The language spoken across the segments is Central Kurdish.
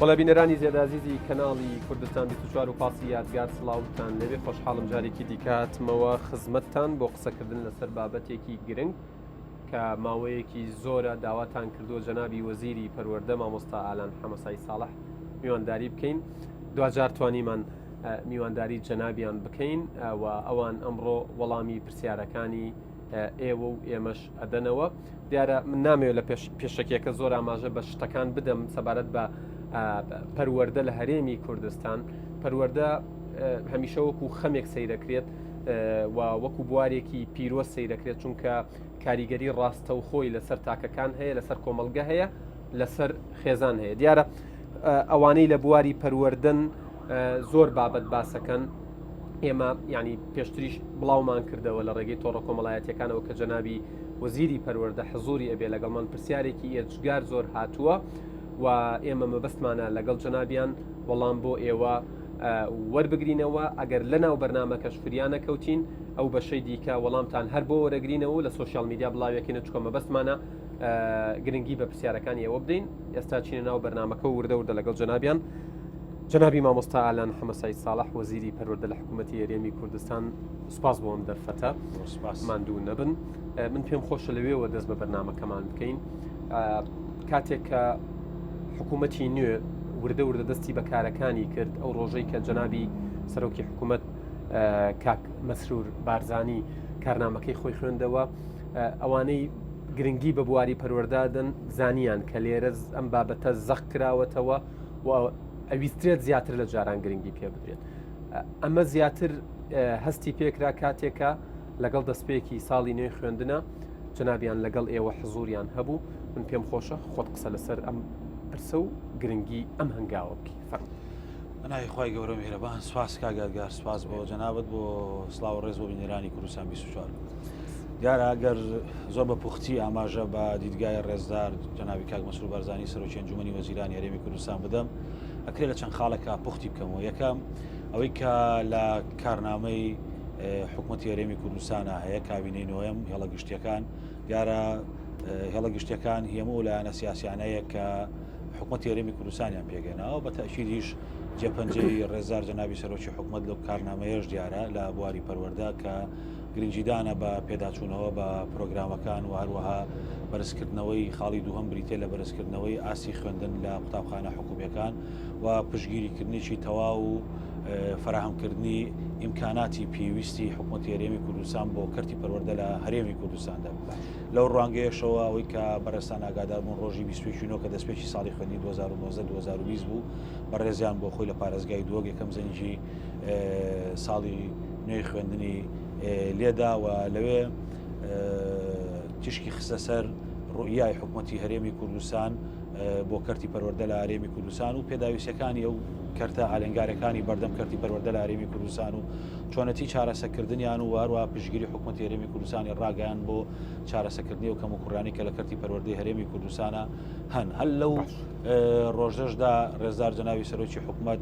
بەڵێ بینەرانی زێدازیزی کەناڵی کوردستان 24 و پاسی یادگار سڵاوتان لەوێ خۆشحاڵم جارێکی دیکە هاتمەوە خزمەتتان بۆ قسەکردن لەسەر بابەتێکی گرنگ کە ماوەیەکی زۆرە داواتان کردووە جەنابی وەزیری پەروەردە مامۆستا ئالان حەمەسای ساڵح میوانداری بکەین دواجار توانیمان میوانداری جەنابیان بکەین و ئەوان ئەمڕۆ وەڵامی پرسیارەکانی ئێوە و ئێمەش ئەدەنەوە دیارە من نامەوێت لە پێش پێشەکیەکە زۆر ئاماژە بە شتەکان بدەم سەبارەت بە پەروەردە لە هەرێمی کوردستان پەروەردە هەمیشە وەکو خەمێک سەیرەکرێت و وەکو بوارێکی پیرۆز سەیرەکرێت چونکە کاریگەری ڕاستەوخۆی لەسەر تاکەکان هەیە لەسەر کۆمەڵگە هەیە لەسەر خێزان هەیە دیارە ئەوانەی لە بواری پەروەردەن زۆر بابەت باسەکەن ئێمە ینی پێشتریش بڵاومان کردەوە لە ڕێگەی تۆڕە کۆمەڵایەتەکانەوە کە جەنابی وەزیری پەروەردە حزوری ئەبێ لەگەڵمان پرسیارێکی ئێجگار زۆر هاتووە و ئێمە مەبەستمانە لەگەڵ جەنابیان وەڵام بۆ ئێوە وەربگرینەوە ئەگەر لە ناو بەرنمەکەش فریا نەکەوتین ئەو بەشەی دیکە وەڵامتان هەر بۆ وەرەگرینەوە و لە سۆشیال میدیا بڵاویەکەینە چکە مەبەستمانە گرنگی بە پرسیارەکانی ئێوە بدەین ئێستا چینە ناو بەرنمەکە و وردە وردە لەگەڵ جەنابیان جەنابی مامۆستا ئالان حەمەسای ساڵح وەزیری پەروەردە لە حکوومەتی هەرێمی کوردستان سوپاس بۆ ئەم دەرفەتە ماندوو نەبن من پێم خۆشە لەوێوە دەست بە بەرنمەکەمان بکەین کاتێک کە حکوومەتی نوێ وردە وردە دەستی بە کارەکانی کرد ئەو ڕۆژەی کە جەنابی سەرۆکی حکوومەت کاک مەسرور بارزانی کارنامەکەی خۆی خوێندەوە ئەوانەی گرنگی بە بواری پەروەردادن زانیان کە لێرە ئەم بابەتە زەق کراوەتەوە و ئەویسترێت زیاتر لە جاران گرنگی پێ بدرێت ئەمە زیاتر هەستی پێکرا کاتێکە لەگەڵ دەستپێکی ساڵی نوێی خوێندنە جەنابیان لەگەڵ ئێوە حزوریان هەبوو من پێم خۆشە خۆت قسە لەسەر ئەم پرسە و گرنگی ئەم هەنگاوە بکەی فەرموو. بەناوی خوای گەورە و میهرەبان سوپاس کاک یادگار سوپاس بۆ جەنابت بۆ سڵاو و ڕێز بۆ بینەرانی کوردستان 24 دیارە ئەگەر زۆر بە پوختی ئاماژە بە دیدگای ڕێزدار جەنابی کاک مەسرور بارزانی سەرۆکی ئەنجومەنی وەزیرانی هەرێمی کوردستان بدەم ئەکرێ لە چەند خاڵێکا پوختی بکەمەوە یەکەم ئەوەی کە لە کارنامەی حکوومەتی هەرێمی کوردستانە هەیە کابینەی نۆیەم هێڵە گشتیەکان دیارە هێڵە گشتیەکان هەموو لایەنە سیاسیانەیە کە حکوومەتی هەرێمی کوردستانیان پێگەناوە بە تەئکیدیش جێپەنجەی ڕێزدار جەنابی سەرۆکی حکوومەت لەو کارنامەیەش دیارە لە بواری پەروەردە کە گرنگیدانە بە پێداچوونەوە بە پرۆگرامەکان و هەروەها بەرزکردنەوەی خاڵی دووهەم بریتە لە بەرزکردنەوەی ئاستی خوێندن لە قوتابخانە حکومیەکان و پشتگیریکردنێکی تەواو و فەراهەمکردنی ئیمکاناتی پێویستی حکوومەتی هەرێمی کوردستان بۆ کەرتی پەروەردە لە هەرێمی کوردستاندا. لەو ڕوانگەیەشەوە ئەوەی کە بەڕێزتان ئاگادار بوون ڕۆژی 21 نۆ کە دەستپێکی ساڵی خوێندنی 2019 2020 بوو بەڕێزیان بۆ خۆی لە پارێزگای دهۆک یەکەم زەنگی ساڵی نوێی خوێندنی لێدا و لەوێ تیشکی خستە سەر ڕوئیای حکوومەتی هەرێمی کوردستان بۆ کەرتی پەروەردە لە هەرێمی کوردستان و پێداویستەکانی ئەو کەرتە ئالنگارەکانی بەردەم کەرتی پەروەردە لە هەرێمی کوردستان و چۆنەتی چارەسەکردنیان و هەروەها پشتگیری حکومەتی هەرێمی کوردستانی ڕاگەیاند بۆ چارەسەکردنی ئەو کەموکوڕیانەی کە لە کەرتی پەروەردەی هەرێمی کوردستانە هەن. هەر لەو ڕۆژەشدا ڕێزدار جەنابی سەرۆکی حکومەت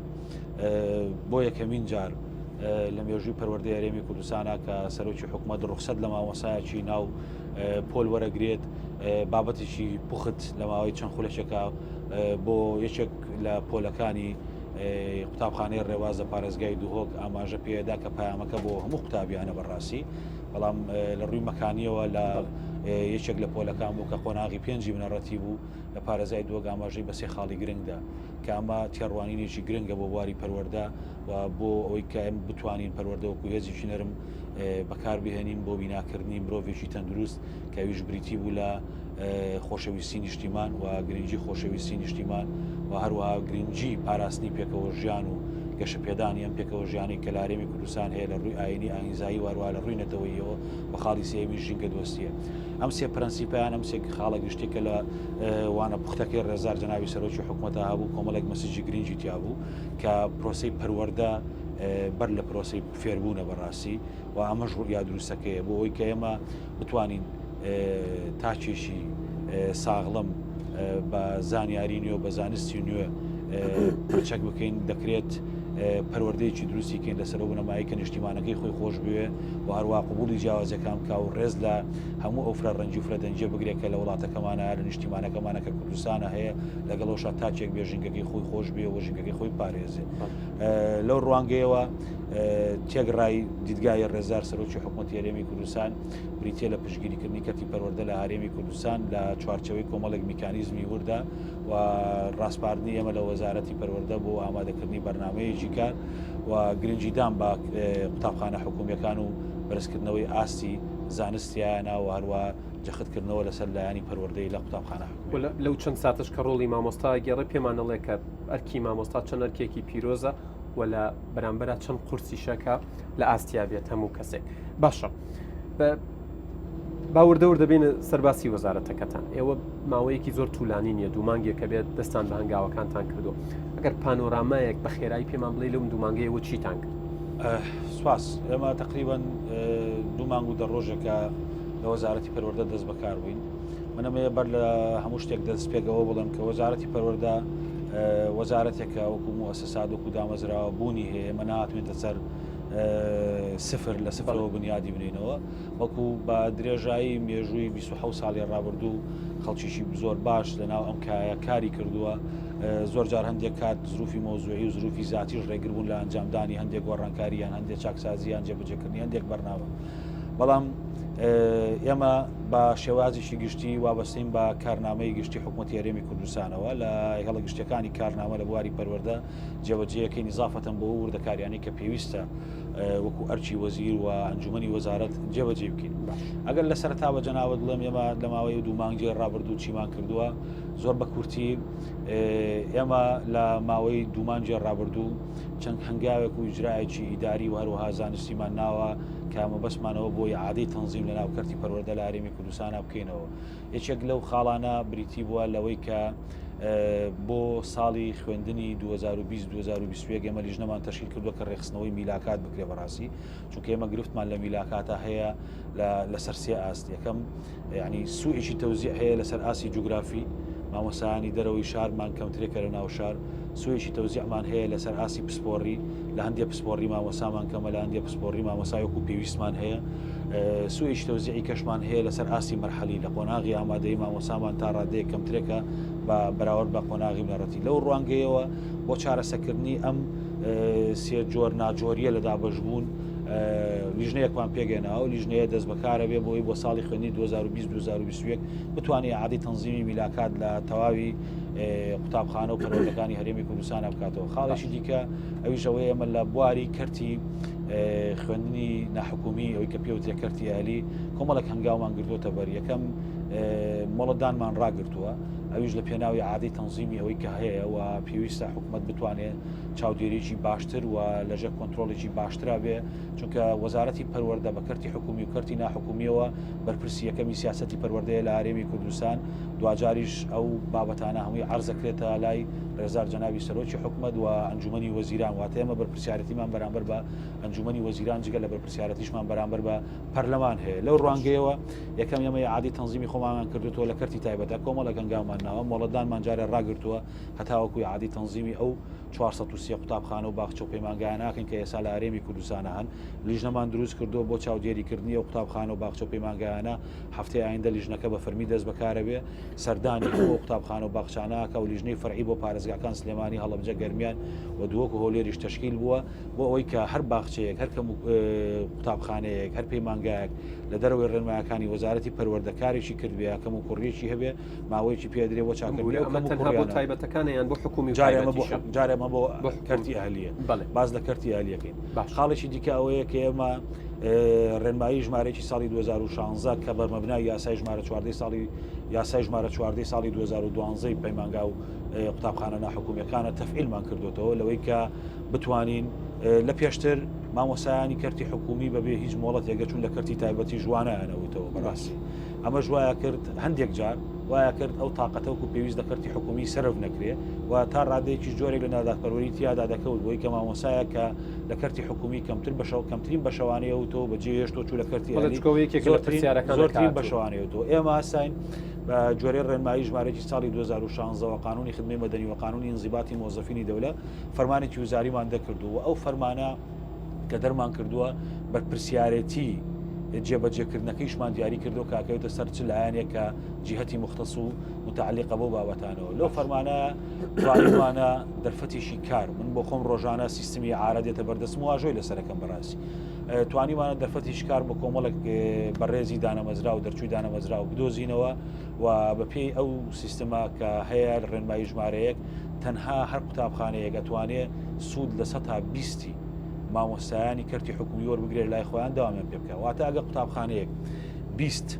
بۆ یەکەمین جار لە مێژووی پەروەردەی هەرێمی کوردستانە کە سەرۆکی حکومەت ڕوخسەت لە مامۆسایەکی ناو پۆل وەرەگرێت بابەتێکی پوخت لە ماوەی چەند خولەکێکە بۆ یەکێک لە پۆلەکانی قوتابخانەی ڕێواز لە پارێزگای دهۆک ئاماژە پێدا کە پەیامەکە بۆ هەموو قوتابیانە بەڕاستی بەڵام لە ڕووی مەکانیەوە لە یەکێک لە پۆلەکان بوو کە قۆناغی پێنجی بنەڕەتی بوو لە پارێزای دهۆک ئاماژەی بە سێ خاڵی گرنگدا کە ئەمە تێڕوانینێکی گرنگە بۆ بواری پەروەردە و بۆ ئەوەی کە ئێمە بتوانین پەروەردە وەکو هێزێکی نەرم بەکاربهێنین بۆ بیناکردنی مرۆڤێکی تەندروست کە ئەویش بریتی بوو لە خۆشەویستی نیشتیمان و گرنگی خۆشەویستی نیشتیمان و هەروەها گرنگی پاراستنی پێکەوە ژیان و گەشەپێدانی ئەم پێکەوە ژیانی کە لە هەرێمی کوردستان هەیە لە ڕووی ئاینی ئاینزایی و هەروەها لە ڕووی نەتەوەییەوە و خاڵی سێیەمیش ژینگە دۆستیە ئەم سێ پرەنسیپیان ئەم سێ خاڵە گشتی کە لە وانە پوختەکەی ڕێزدار جەنابی سەرۆکی حکوومەتە هەبوو کۆمەڵێک message ی گرنگی تیا بوو کە پرۆسەی پەروەردە بەر لە پرۆسەی فێربوونە بەڕاستی و ئەمەش ڕوئیا دروستەکەیە بۆ ئەوەی کە ئێمە بتوانین تاکێکی ساغڵم بە زانیاری نوێ و بە زانستی نوێ پرچەک بکەین دەکرێت. پەروەردەیەکی دروستی کەین لەسەر ئەو بنەمایەی کە نیشتیمانەکەی خۆی خۆش بوێ و هەروە قبوڵی جیاوازیەکان بکا و ڕێز لە هەموو ئەو فرە ڕەنگی و فرە دەنگیە بگرێت کە لە وڵاتەکەمانە لە نیشتیمانەکەمانە کە کوردستانە هەیە لەگەڵ ئەوشا تاکێک بێ ژینگەکەی خۆی خۆش بێ و ژینگەکەی خۆی پارێزێ لەو ڕوانگەیەوە تێگڕای دیدگای ڕێزدار سەرۆکی حکوومەتی هەرێمی کوردستان بریتە لە پشتگیریکردنی کەرتی پەروەردە لە هەرێمی کوردستان لە چوارچەوەی کۆمەڵێک میکانیزمی وردا و ڕاسپاردنی ئێمە لە وەزارەتی پەروەردە بۆ ئامادەکردنی بەرنامەیەکی کار و گرنگیدان بە قوتابخانە حکومیەکان و بەرزکردنەوەی ئاستی زانستیانە و هەروە جەختکردنەوە لەسەر لایەنی پەروەردەی لە قوتابخانە حکومی. لەو چەند ساتەش کە ڕۆڵی مامۆستا گێڕێ پێمان ئەڵێ کە ئەرکی مامۆستا چەند ئەرکێکی پیرۆزە و لە بەرامبەرا چەند قورسیشە کە لە ئاستیا بێت هەموو کەسێک باشە با وردە وردە بێینە سەر باسی وەزارەتەکەتان. ئێوە ماوەیەکی زۆر تولانی نییە، دوو مانگێکە بێت دەستان بە هەنگاوەکانتان کردووە. ئەگەر پانۆرامایەک بە خێرایی پێمان بڵێی لەم دوو مانگەی ئێوە چیتان کرد؟ سپاس. ئێمە تەقریبەن دوو مانگ و دە ڕۆژێکە لە وەزارەتی پەروەردە دەست بەکار بووین. من ئەمەیە بەر لە هەموو شتێک دەست پێکەوە بڵێم کە وەزارەتی پەروەردە وەزارەتێکە وەکو موئەسەسات وەکو دامەزراوە بوونی هەیە. ئێمە نەهاتووینەتە سەر سفر لە سفرەوە بنیادی بنینەوە بەڵکو بە درێژایی مێژووی 27 ساڵی ڕابردوو خەڵکیشی زۆر باش لە ناو ئەم کایە کاری کردووە زۆر جار هەندێک کات زروفی مۆزوعی و زروفی زیاتیش ڕێگر بوون لە ئەنجامدانی هەندێک گۆڕانکاری یان هەندێک چاکسازی یان جێبەجێکردنی هەندێک بەرنامە بەڵام ئێمە بە شێوازێکی گشتی وابەستین بە کارنامەی گشتی حکوومەتی هەرێمی کوردستانەوە لە هێڵە گشتەکانی کارنامە لە بواری پەروەردە جێبەجێیەکەین ئیزافەتەن بۆ وردەکاریانەی کە پێویستە وەکو ئەرکی وەزیر و ئەنجومەنی وەزارەت جێبەجێ بکەین ئەگەر لە سەرتا بە جەناوت بڵێم ئێمە لە ماوەی دوو مانگی ڕابردوو چیمان کردووە زۆر بە کورتی ئێمە لە ماوەی دوو مانگی ڕابردوو چەند هەنگاوێک و ئیجرایەکی ئیداری و هەروەها زانستیمان ناوە کە مەبەستمانەوە بۆ ئیعادەی تەنزیم لە ناو کەرتی پەروەردە لە هەرێمی کوردستانە بکەینەوە یەکێک لەو خاڵانە بریتی بووە لەوەی کە بۆ ساڵی خوێندنی 2020-2021 ئێمە لیژنەمان تەشکیل کردووە کە ڕێکخستنەوەی میلاکات بکرێ بەڕاستی چونکە ئێمە گرفتمان لە میلاکاتە هەیە لەسەر سێ ئاست یەکەم یعنی سوئێکی تەوزیع هەیە لەسەر ئاستی جوگرافی مامۆسایانی دەرەوەی شارمان کەمترێکە لە ناو شار سوێکی تەوزیعمان هەیە لەسەر ئاستی پسپۆڕی لە هەندێک پسپۆڕی مامۆسامان کەمە لە هەندێک پسپۆڕی مامۆسای وەکو پێویستمان هەیە سوئیش تەوزیعی کەشمان هەیە لەسەر ئاستی مەرحەلی لە قۆناغی ئامادەی مامۆسامان تا ڕادەیەک کەمترێکە بە بەراورد بە قۆناغی بنەڕەتی لەو ڕوانگەیەوە بۆ چارەسەکردنی ئەم سێ جۆر ناجۆریە لە دابەشبوون لیژنەیەکمان پێگەێناوە لیژنەیە دەست بەکارە بێ بۆی بۆ ساڵی خوێنی 2020-2021 بتوانێت ئیعادەی تەنزیمی میلاکات لە تەواوی قوتابخانە و پەروەردەکانی هەرێمی کوردستانە بکاتەوە خاڵێکی دیکە ئەویش ئەوەیە ئێمە لە بواری کەرتی خوێندنی ناحکومی ئەوەی کە پێوترێ کەرتی ئەهلی کۆمەڵێک هەنگاومان گرتوتە بەر یەکەم مۆڵەتدانمان ڕاگرتووە ئەویش لە پێناوی ئیعادەی تەنزیمی ئەوەی کە هەیە و پێویستە حکوومەت بتوانێت چاودێریی باشتر و لەژێر کۆنترۆڵێکی باشترا بێ چونکە وەزارەتی پەروەردە بە کەرتی حکومی و کەرتی ناحکومیەوە بەرپرسی یەکەمی سیاسەتی پەروەردەیە لە هەرێمی کوردستان دواجاریش ئەو بابەتانە هەمووی عەرزەکرێتە لای ڕێزدار جەنابی سەرۆکی حکومەت و ئەنجومەنی وەزیران واتە ئێمە بەرپرسیارەتیمان بەرامبەر بە ئەنجومەنی وەزیران جگە لە بەرپرسیارەتیشمان بەرامبەر بە پەرلەمان هەیە لەو ڕوانگەیەوە یەکەم ئێمە ئیعادەی تەنزیمی خۆمانمان کردوتەوە لە کەرتی تایبەتە کۆمەڵێک هەنگاومان ناوە مۆڵەتدانمان جارێ ڕاگرتووە هەتاوەکو ئیعادەی تەنزیمی ئەو 403 قوتابخانە و باخچە و پەیمانگایانە ناکەین کە ئێستا لە هەرێمی کوردستانە هەن لیژنەمان دروست کردووە بۆ چاودێریکردنی ئەو قوتابخانە و باخچە و پەیمانگایانە هەفتەی ئایندە لیژنەکە بە فەرمی دەست بەکارەبێ سەردانی هەموو ئەو قوتابخانە و باخچانە ئەکا و لیژنەی فەرعی بۆ پارێزگاکان سلێمانی، هەڵەبجە، گەرمیان و دهۆک و هەولێریش تەشکیل بووە بۆ ئەوەی کە هەر باخچەیەک، هەر کەم قوتابخانەیەک، هەر پەیمانگایەک لە دەرەوەی ڕێنمایەکانی وەزارەتی پەروەردە کارێکی کردبێ یا کەم و کوڕیەکی هەبێ ماوەیەکی پێدرێ بۆ چاکردنی ئەو ئەمە کەم و تەنها بۆ کوڕیانە. تایبەتەکانە یان بۆ حکومی و جارێ ئەمە بۆ تایبەتیشە؟ جارێ ئەمە بۆ بۆ حکومی. کەرتی ئەهلییە. بەڵێ. باس لە کەرتی ئەهلییەکەین. باشە. خاڵێکی دیکە ئەوەیە کە ئێمە ڕێنمایی ژمارەیەکی ساڵی 2016 کە بەرمەبنای یاسای ژمارە 14 ساڵی یاسای ژمارە 14 ساڵی 2012 پەیمانگا و قوتابخانە ناحکومیەکانە تەفعیلمان کردوێتەوە لەوەی کە بتوانین لە پێشتر مامۆستایانی کەرتی حکومی بەبێ هیچ مۆڵەتێک ئەچوون لە کەرتی تایبەتیش وانەیان ئەوتەوە بەڕاستی ئەمەش وایە کرد هەندێک جار وایە کرد ئەو تاقەتە وەکو پێویست لە کەرتی حکومی سەرف نەکرێ و تا ڕادەیەکیش جۆرێک لە نادادپەروەری تیادا دەکەوت بۆی کە مامۆسایە کە لە کەرتی حکومی کەمتر بەشەو کەمترین بەشەوانەیە وتەوە بەجێ هێشتۆ چوو لە کەرتی بەڵێ ئەهلی چونکە ئەوە یەکێکە لە زۆرترین پرسیارەکانە کە زۆرترین هاتوون. بەشەوانەیە وتەوە ئێمە هەستاین بە گوێرەی ڕێنمایی ژمارەیەکی ساڵی 2016 و قانونی خدمەی مەدەنی و قانونی انضباطی موظفینی دەولە فەرمانێکی وزاریمان دەکردوو و ئەو فەرمانە کە دەرمان کردووە بەرپرسیارێتی جێبەجێکردنەکەیشمان دیاری کردو کاکەوێتە سەر چ لایەنێک کە جیهەتی مختص و متعلقە بۆ بابەتانەوە لەو فەرمانە توانیومانە دەرفەتێکی کار من بۆ خۆم ڕۆژانە سیستمی ئارە دێتە بەردەستم و واژۆی لەسەرەکەم بەڕاستی توانیمانە دەرفەتیش کار بۆ کۆمەڵێک بەڕێزی دانەمەزرا و دەرچووی دانەمەزرا و بدۆزینەوە و بەپێی ئەو سیستمە کە هەیە ڕێنمایی ژمارەیەک تەنها هەر قوتابخانەیەک ئەتوانێ سوود لە سەتا بیستی مامۆستایانی کەرتی حکومی وەربگرێت لای خۆیان داوامیان پێ بکە واتە ئەگە قوتابخانەیەک 20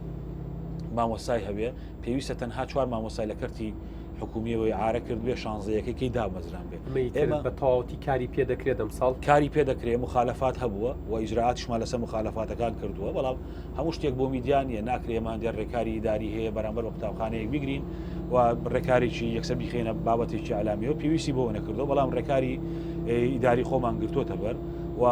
مامۆستای هەبێ پێویستە تەنها چوار مامۆستای لە کەرتی حکومیەوەی ئارە کرد بێ شانزەیەکەی کەی دامەزران بێ ئێمە بە تەواوەتی کاری پێ دەکرێت ئەمساڵ کاری پێ دەکرێت مخالفات هەبووە و ئیجرائاتیشمان لەسەر مخالفاتەکان کردووە بەڵام هەموو شتێک بۆ میدیا نییە، ناکرێ ئێمە هەندێک ڕێکاری ئیداری هەیە بەرامبەر بە قوتابخانەیەک بیگرین و ڕێکارێکی یەکسەر بیخەینە بابەتێکی ئەلامیەوە پێویستی بۆ نەکردەوە بەڵام ڕێکاری ئیداری خۆمان گرتوتە بەر و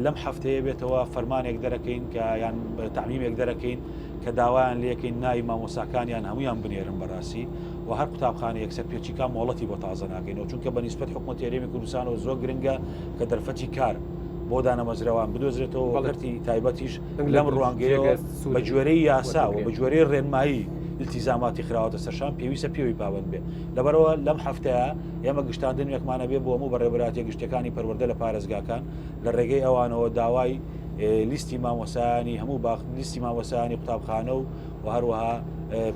لەم هەفتەیە بێتەوە فەرمانێک دەرەکەین کە یان تعمیمێک دەرەکەین کە داوایان لەکەین ناوی مامۆساکانیان هەمویان بنێرن بەڕاستی و هەر قوتابخانە یەکسەر پێچیکا مۆڵەتی بۆ تازە ناکەینەوە چونکە بە نیسبەت حکوومەت هەرێمی کوردستانەوە زۆر گرنگە کە دەرفەتی کار بۆ دانەمەزراوان بدۆزرێتەوە کەرتی تایبەتیش لەم ڕوانگەیەوە بە گوێرەی یاسا و بە گوێرەی ڕێنمایی التیزاماتی خراوەتە سەرشان پێویستە پێوی پابند بێ لەبەرەوە لەم هەفتەیە ئێمە گشتاندن یەکمانە بێ بۆ هەموو بەڕێوەبەرایەتیە گشتیەکانی پەروەردە لە پارێزگاکان لە ڕێگەی ئەوانەوە داوای لیستی مامۆسایانی هەموو باخ لیستی مامۆسایانی قوتابخانە و و هەروەها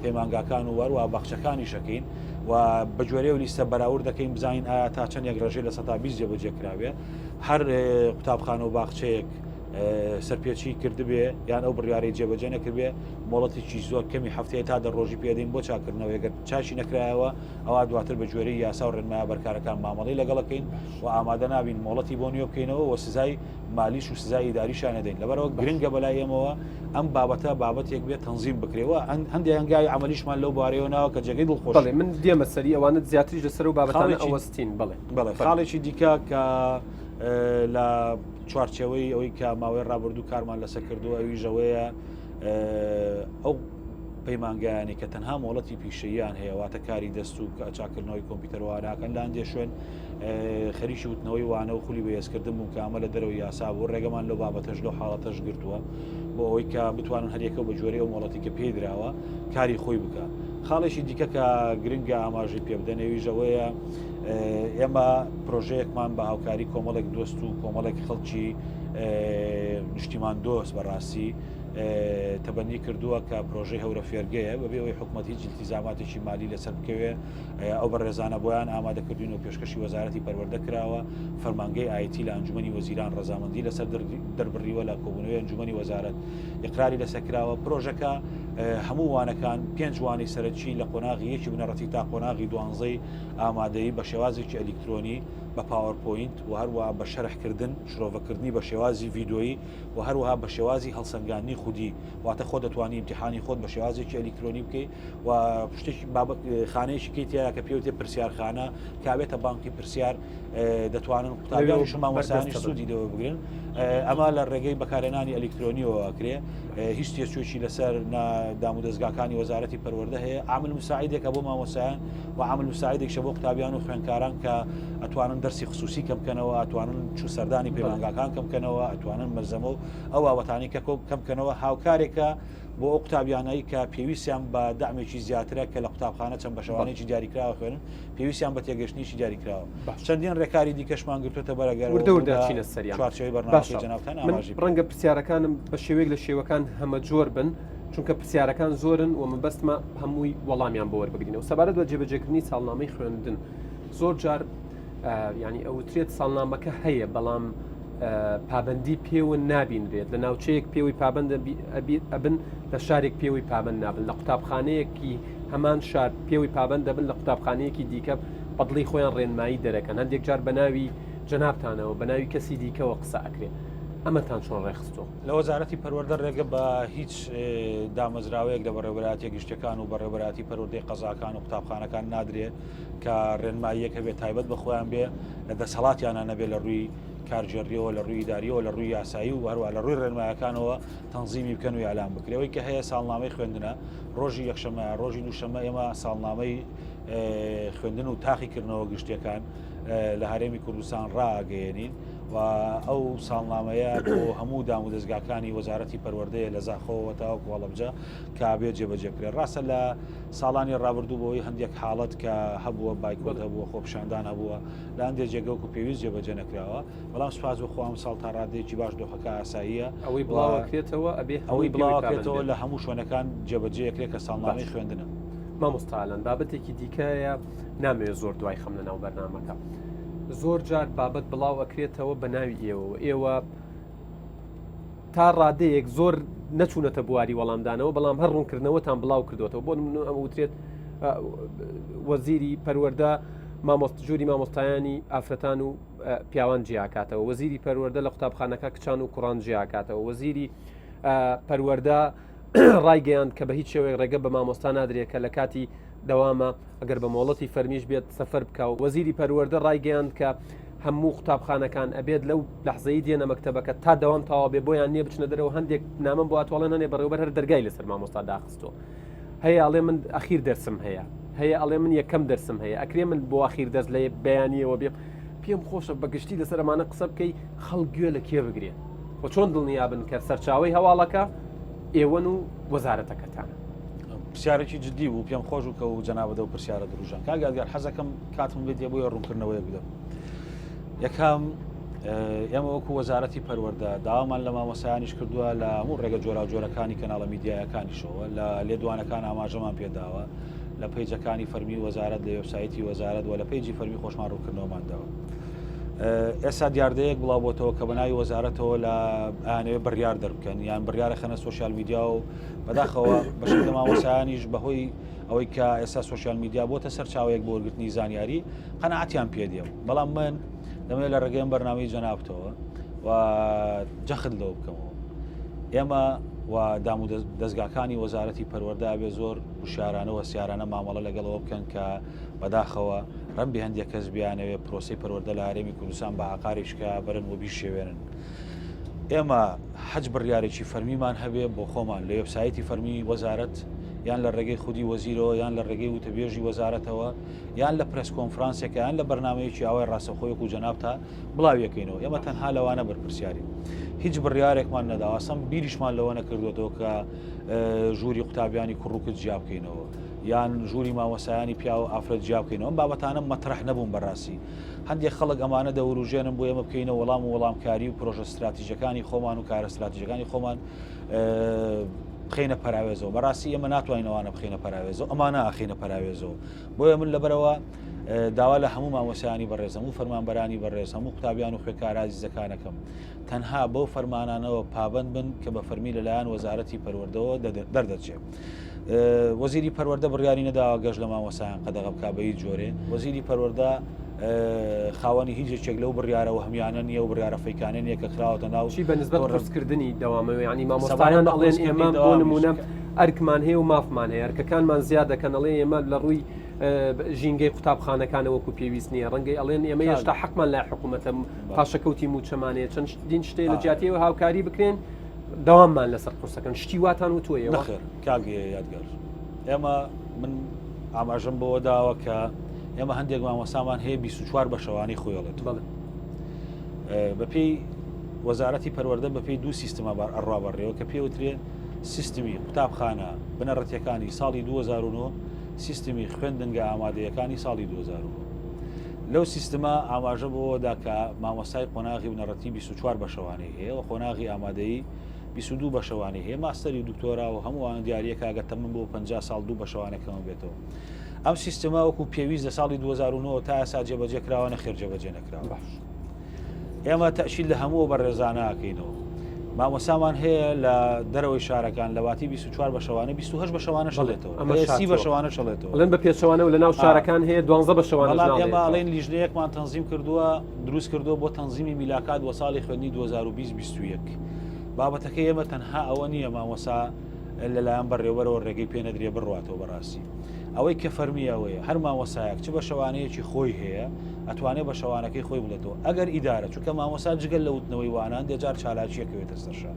پەیمانگاکان و هەروەها باخچەکانی شەکەین و بە گوێرەی و لیستە بەراورد دەکەین بزانین ئایا تا چەندێک ڕێژەی لە 120 جێبەجێ کراوێ هەر قوتابخانە و باخچەیەک سەرپێچی کردبێ یان ئەو بڕیارەی جێبەجێ نەکردبێ مۆڵەتێکی زۆر کەمی هەفتەیە تا دە ڕۆژی پێدەین بۆ چاکردنەوەی گەر چاکی نەکرایەوە ئەوا دواتر بە گوێرەی یاسا و ڕێنمایە بەرکارەکان مامەڵەی لەگەڵەکەین و ئامادە نابین مۆڵەتی بۆ نوێ بکەینەوە و سزای مالیش و سزای ئیداریشان نەدەین لەبەرەوە گرنگە بەلای ئێمەوە ئەم بابەتە بابەتێک بێت تەنزیم بکرێەوە هەندێک هەنگاوی عملیشمان لەو بارەیەوە ناوە کە جێگەی دڵخۆش بەڵێ من دێمە سەری ئەوانە زیاتریش لەسەر و بابەتانە ئەوەستین بەڵێ بەڵێ خاڵێکی دیکە کە لە چوارچێوەی ئەوەی کە ماوەی ڕابردوو کارمان لەسەر کردووە ئەویش ئەوەیە ئەو پەیمانگایانی کە تەنها مۆڵەتی پیشەییان هەیە واتە کاری دەست و چاکردنەوەی کۆمپیوتەرواناکەن لە هەندێ شوێن خەریکی وتنەوەی وانە و خولی بەهێزکردن بوون کە ئەمە لە دەرەوەی یاسا بوو ڕێگەمان لەو بابەتەش لەو حاڵەتەش گرتووە بۆ ئەوەی کە بتوانن هەریەکە بە جۆرەی ئەو مۆڵەتی کە پێی دراوە کاری خۆی بکە خاڵێکی دیکە کە گرنگە ئاماژەی پێ بدەن ئەویش ئەوەیە ئێمە پرۆژەیەکمان بە هاوکاری کۆمەڵێک دۆست و کۆمەڵێک خەڵکی نیشتیمان دۆست بەڕاستی تەبەنی کردووە کە پرۆژەی هەورە فێرگەیە بەبێ ئەوەی حکوومەت هیچ التیزاماتێکی مالی لەسەر بکەوێ ئەو بەڕێزانە بۆیان ئامادە کردوین و پێشکەشی وەزارەتی پەروەردە کراوە فەرمانگەی ئایتی لە ئەنجومەنی وەزیران ڕەزامەندی لەسەر دەربڕیوە لە کۆبوونەوەی ئەنجومەنی وەزارەت ئیقراری لەسەر کراوە پرۆژەکە هەموو وانەکان پێنج وانەی سەرەکی لە قۆناغی یەکی بنەڕەتی تا قۆناغی دوانزەی ئامادەیی بە شێوازێکی ئەلیکترۆنی بە پاوەرپۆینت و هەروەها بە شەرحکردن، شرۆڤەکردنی بە شێوازی ڤیدۆیی و هەروەها بە شێوازی هەڵسەنگاندنی خودی، واتە خۆت دەتوانی ئیمتیحانی خۆت بە شێوازێکی ئەلیکترۆنی بکەی و شتێکی بابەت خانەیەکی کەی تیایە کە پێوتێ پرسیارخانە کە ئەبێتە بانقی پرسیار دەتوانن قوتابیانیش و مامۆستایانیش سوودی لێوە بگرن ئەمە لە ڕێگەی بەکارهێنانی ئەلیکترۆنیەوە ئەکرێ هیچ تێچوویەکی لەسەر دام و دەزگاکانی وەزارەتی پەروەردە هەیە عامل مساعدێکە بۆ مامۆستایان و عامل مساعدێکشە بۆ قوتابیان و خوێندکاران کە ئەتوانن دەرسی خصوصی کەم بکەنەوە ئەتوانن چوو سەردانی پەیمانگاکان کەم بکەنەوە ئەتوانن مەلزەمە و ئەو بابەتانی کە کەم بکەنەوە هاوکارێکە بۆ ئەو قوتابیانەی کە پێویستیان بە دەعمێکی زیاترە کە لە قوتابخانە چەند بەشەوانێکی دیاریکراوە خوێنن پێویستیان بە تێگەشتنیی دیاریکراوە چەندین ڕێکاری دیکەشمان گرتوتە بەرەگەر وردە وردە چینە سەریان چوارچێوەی بەرنامەکەی جەنابتان من ڕەنگە پرسیارەکانم بە شێوەیەک لە شێوەکان هەمەجۆر بن چونکە پرسیارەکان زۆرن و مەبەستمە هەمووی وەڵامیان بۆ وەربگرینەوە سەبارەت بە جێبەجێکردنی ساڵنامەی خوێندن زۆر جار ینی ئەوترێت ساڵنامەکە هەیە بەڵام پابندی پێوە نابینرێت لە ناوچەیەک پێوەی پابند ئەبن لە شارێک پێوەی پابند نابن لە قوتابخانەیەکی هەمان شار پێوەی پابند دەبن لە قوتابخانەیەکی دیکە بەدڵی خۆیان ڕێنمایی دەرەکەن هەندێک جار بە ناوی جەنابتانەوە بە ناوی کەسی دیکەوە قسە ئەکرێ. ئەمەتان چۆن ڕێکخستووە؟ لە وەزارەتی پەروەردە ڕێگە بە هیچ دامەزراوەیەک لە بەڕێوەبەرایەتیە گشتیەکان و بەڕێوەبەرایەتی پەروەردەی قەزاکان و قوتابخانەکان نادرێ کە ڕێنماییەک هەبێت تایبەت بە خۆیان بێ لە دەسەڵاتیانە نەبێ لە ڕووی کارگێڕیەوە لە ڕووی ئیداریەوە لە ڕووی یاسایی و هەروە لە ڕووی ڕێنمایەکانەوە تەنزیمی بکەن و ئیعلان بکرێ ئەوەی کە هەیە ساڵنامەی خوێندنە ڕۆژی یەکشەمە ڕۆژی دووشەمە ئێمە ساڵنامەی خوێندن و تاقیکردنەوە گشتیەکان لە هەرێمی کوردستان ڕائەگەیەنین و ئەو ساڵنامەیە بۆ هەموو دام و دەزگاکانی وەزارەتی پەروەردەیە لە زاخۆوە تاوەکو هەڵەبجە کە بێ جێبەجێ بکرێت. ڕاستە لە ساڵانی ڕابردوو بەهۆی هەندێک حاڵەت کە هەبووە بایکۆت هەبووە خۆپیشاندان هەبووە لە هەندێک جێگە وەکو پێویست جێبەجێ نەکراوە بەڵام سوپاس بۆ خوا ئەمساڵ تا ڕادەیەکی باش دۆخەکە ئاساییە ئەوەی بڵاوەکرێتەوە ئەبێ ئەوەی بڵاوەکرێتەوە لە هەموو شوێنەکان جێبەجێ کرێت کە ساڵنامەی خوێندنە. مامۆستا ئالان بابەتێکی دیکەیە نامەوێت زۆر دوای خەم لە ناو بەرنامەکە زۆر جار بابەت بڵاو ئەکرێتەوە بە ناوی ئێوەوە ئێوە تا ڕادەیەک زۆر نەچوونەتە بواری وەڵامدانەوە بەڵام هەر ڕوونکردنەوەتان بڵاو کردوێتەوە بۆ نمونە ئەمە وترێت وەزیری پەروەردە مامۆست ژووری مامۆستایانی ئافرەتان و پیاوان جیاکاتەوە وەزیری پەروەردە لە قوتابخانەکە کچان و کوڕان جیاکاتەوە وەزیری پەروەردە ڕایگەیاند کە بە هیچ شێوەیەک ڕێگە بە مامۆستا نادرێت کە لە کاتی دەوامە ئەگەر بە مۆڵەتی فەرمیش بێت سەفەر بکا و وەزیری پەروەردە ڕایگەیاند کە هەموو قوتابخانەکان ئەبێت لەو لەحزەی دێنە مەکتەبەکە تا دەوام تەواو بێ بۆیان نییە بچنە دەرەوە هەندێک نامەم بۆ ئەتواڵێن هەنێ بەڕێوبەر هەر دەرگای لەسەر مامۆستا داخستووە هەیە ئەڵێ من ئەخیر دەرسم هەیە هەیە ئەڵێ من یەکەم دەرسم هەیە ئەکرێ من بۆ ئەخیر دەست لە بەیانیەوە بێم پێم خۆشە بە گشتی لەسەر ئەمانە قسە بکەی خەڵک گوێ لە کێ بگرێ و چۆن دڵنیابن کە سەرچاوەی هەواڵەکە ئێوەن و وەزارەتەکەتانە. پرسیارێکی جدی بوو پێم خۆش بوو کە و جەنابت ئەو پرسیارە دروژان کاک یادگار حەزەکەم کاتم بێت بۆیە ڕوونکردنەوەیەک بدەم یەکەم ئێمە وەکو وەزارەتی پەروەردە داوامان لە مامۆسایانیش کردووە لە هەموو ڕێگە جۆراوجۆرەکانی کەناڵە میدیایەکانیشەوە لە لێدوانەکان ئاماژەمان پێداوە لە پەیجەکانی فەرمی وەزارەت لە وێبسایتی وەزارەت و لە پەیجی فەرمی خۆشمان ڕوونکردنەوەمان داوە. ئێستا دیاردەیەک بڵاو بۆتەوە کە بە ناوی وەزارەتەوە لە ئەیانەوێ بڕیار دەربکەن یان بڕیارە خەنە سۆشیال میدیا و بەداخەوە بەشێک لە مامۆستایانیش بەهۆی ئەوەی کە ئێستا سۆشیال میدیا بۆتە سەرچاوەیەک بۆ وەرگرتنی زانیاری قەناعەتیان پێ دێ بەڵام من دەمەوێت لە ڕێگەی ئەم بەرنامەی جەنابتەوە و جەخت لەوە بکەمەوە ئێمە و دام و دەزگاکانی وەزارەتی پەروەردە ئەبێ زۆر هوشیارانە و سیارانە مامەڵە لەگەڵەوە بکەن کە بەداخەوە ڕەنبی هەندێک کەس بیانەوێ پرۆسەی پەروەردە لە هەرێمی کوردستان بە ئاقارێکیکە بەرن و بیشێوێنن. ئێمە هەچ بڕیارێکی فەرمیمان هەبێ بۆ خۆمان لە وێبسایتی فەرمی وەزارەت یان لە ڕێگەی خودی وەزیرەوە یان لە ڕێگەی وتەبێژی وەزارەتەوە یان لە پرێس کۆنفرانسێکە یان لە بەرنامەیەکی ئاوای ڕاستەوخۆی وەکو جەنابتا بڵاویەکەینەوە ئێمە تەنها لەوانە بەرپرسیارین هیچ بڕیارێکمان نەداوە ئەسڵەن بیریشمان لەوە نەکردوێتەوە کە ژووری قوتابیانی کوڕ و کچ جیا بکەینەوە یان ژووری مامۆستایانی پیاو و ئافرەت جیا بکەینەوە ئەم بابەتانە مەترەح نەبوون بەڕاستی هەندێک خەڵک ئەمانە دەوروژێنن بۆ ئێمە بکەینە وەڵام و وەڵامکاری و پرۆژە ستراتیژەکانی خۆمان و کارە ستراتیژەکانی خۆمان بخینە پەراوێزەوە بەڕاستی ئێمە ناتوانین ئەوانە بخینە پەراوێزەوە ئەمانە ئاخینە پەراوێزەوە بۆیە من لەبەرەوە داوا لە هەموو مامۆسایانی بەڕێز هەموو فەرمانبەرانی بەڕێز هەموو قوتابیان و خوێندکارە ئازیزەکانەکەم تەنها بەو فەرمانانەوە پابند بن کە بە فەرمی لەلایەن وەزارەتی پەروەردەوە دەردەچێت. وەزیری پەروەردە بڕیاری نەداوە گەشت لە مامۆستایان قەدەغە بکا بە هیچ جۆرێ وەزیری پەروەردە خاوەنی هیچ یەکێک لەو بڕیارە وەهمیانە نییە و بڕیارە fake انە نییە کە خراوەتە ناو چی بە نسبەت قورسکردنی دەوامەوە یعنی مامۆستایان ئەڵێن ئێمە بۆ نمونە ئەرکمان هەیە و مافمان هەیە ئەرکەکانمان زیاد دەکەن ئەڵێ ئێمە لە ڕووی ژینگەی قوتابخانەکانە وەکو پێویست نییە ڕەنگەی ئەڵێن ئێمە هێشتا حەقمان لای حکوومەتە پاشەکەوتی موچەمانەیە چەند دین شتێ لە جیاتیەوە هاوکاری بکرێن دەواممان لەسەر قورسەکەن شتی واتان وتووە ئێوە؟ نەخێر کاک یادگار ئێمە من ئاماژەم بەوە داوە کە ئێمە هەندێک مامۆسامان هەیە 24 بە شەوانی خۆیڵێت بەڵێ بەپێی وەزارەتی پەروەردە بەپێی دوو سیستمە بار ئەڕوا بەڕێوە کە پێوترێ سیستمی قوتابخانە بنەڕەتیەکانی ساڵی 2009 سیستمی خوێندنگە ئامادەیەکانی ساڵی 2009 لەو سیستمە ئاماژە بەوەدا کە مامۆستای قۆناغی بنەڕەتی 24 بەشەوانەی هەیە و قۆناغی ئامادەیی 22 بەشەوانەی هەیە ماستەری و دکتۆرا و هەمووان دیاریە کە ئەگەر تەمەن بۆ 50 ساڵ دوو بەشەوانە کەمە بێتەوە ئەم سیستمە وەکو پێویست لە ساڵی 2009 تا ئێستا جێبەجێ کراوە نەخێر جێبەجێ نەکراوە باش ئێمە تەئکید لە هەموو بەڕێزانە ئەکەینەوە. مامۆسامان هەیە لە دەرەوەی شارەکان لە واتی 24 بە شەوانە 28 بە شەوانە شڵێتەوە ئەمە سی بە شەوانە شڵێتەوە بڵێن بە پێچەوانە و لە ناو شارەکان هەیە دوانزە بە شەوانە بەڵام ئێمە ئەڵێن لیژنەیەکمان تەنزیم کردووە دروست کردووە بۆ تەنزیمی میلاکات بۆ ساڵی خوێندنی 2020 بابەتەکە ئێمە تەنها ئەوە نییە مامۆسا لەلایەن بەڕێوەرەوە ڕێگەی پێ نەدرێ بڕاتەوە بەڕاستی ئەوەی کە فەرمی ئەوەیە هەر مامۆسایەک چ بە شەوانەیەکی خۆی هەیە ئەتوانێت بە شەوانەکەی خۆی بڵێتەوە ئەگەر ئیدارە چونکە مامۆسا جگەل لە وتنەوەی وانە هەندێک جار چالاکیەکەوێتە سەرشان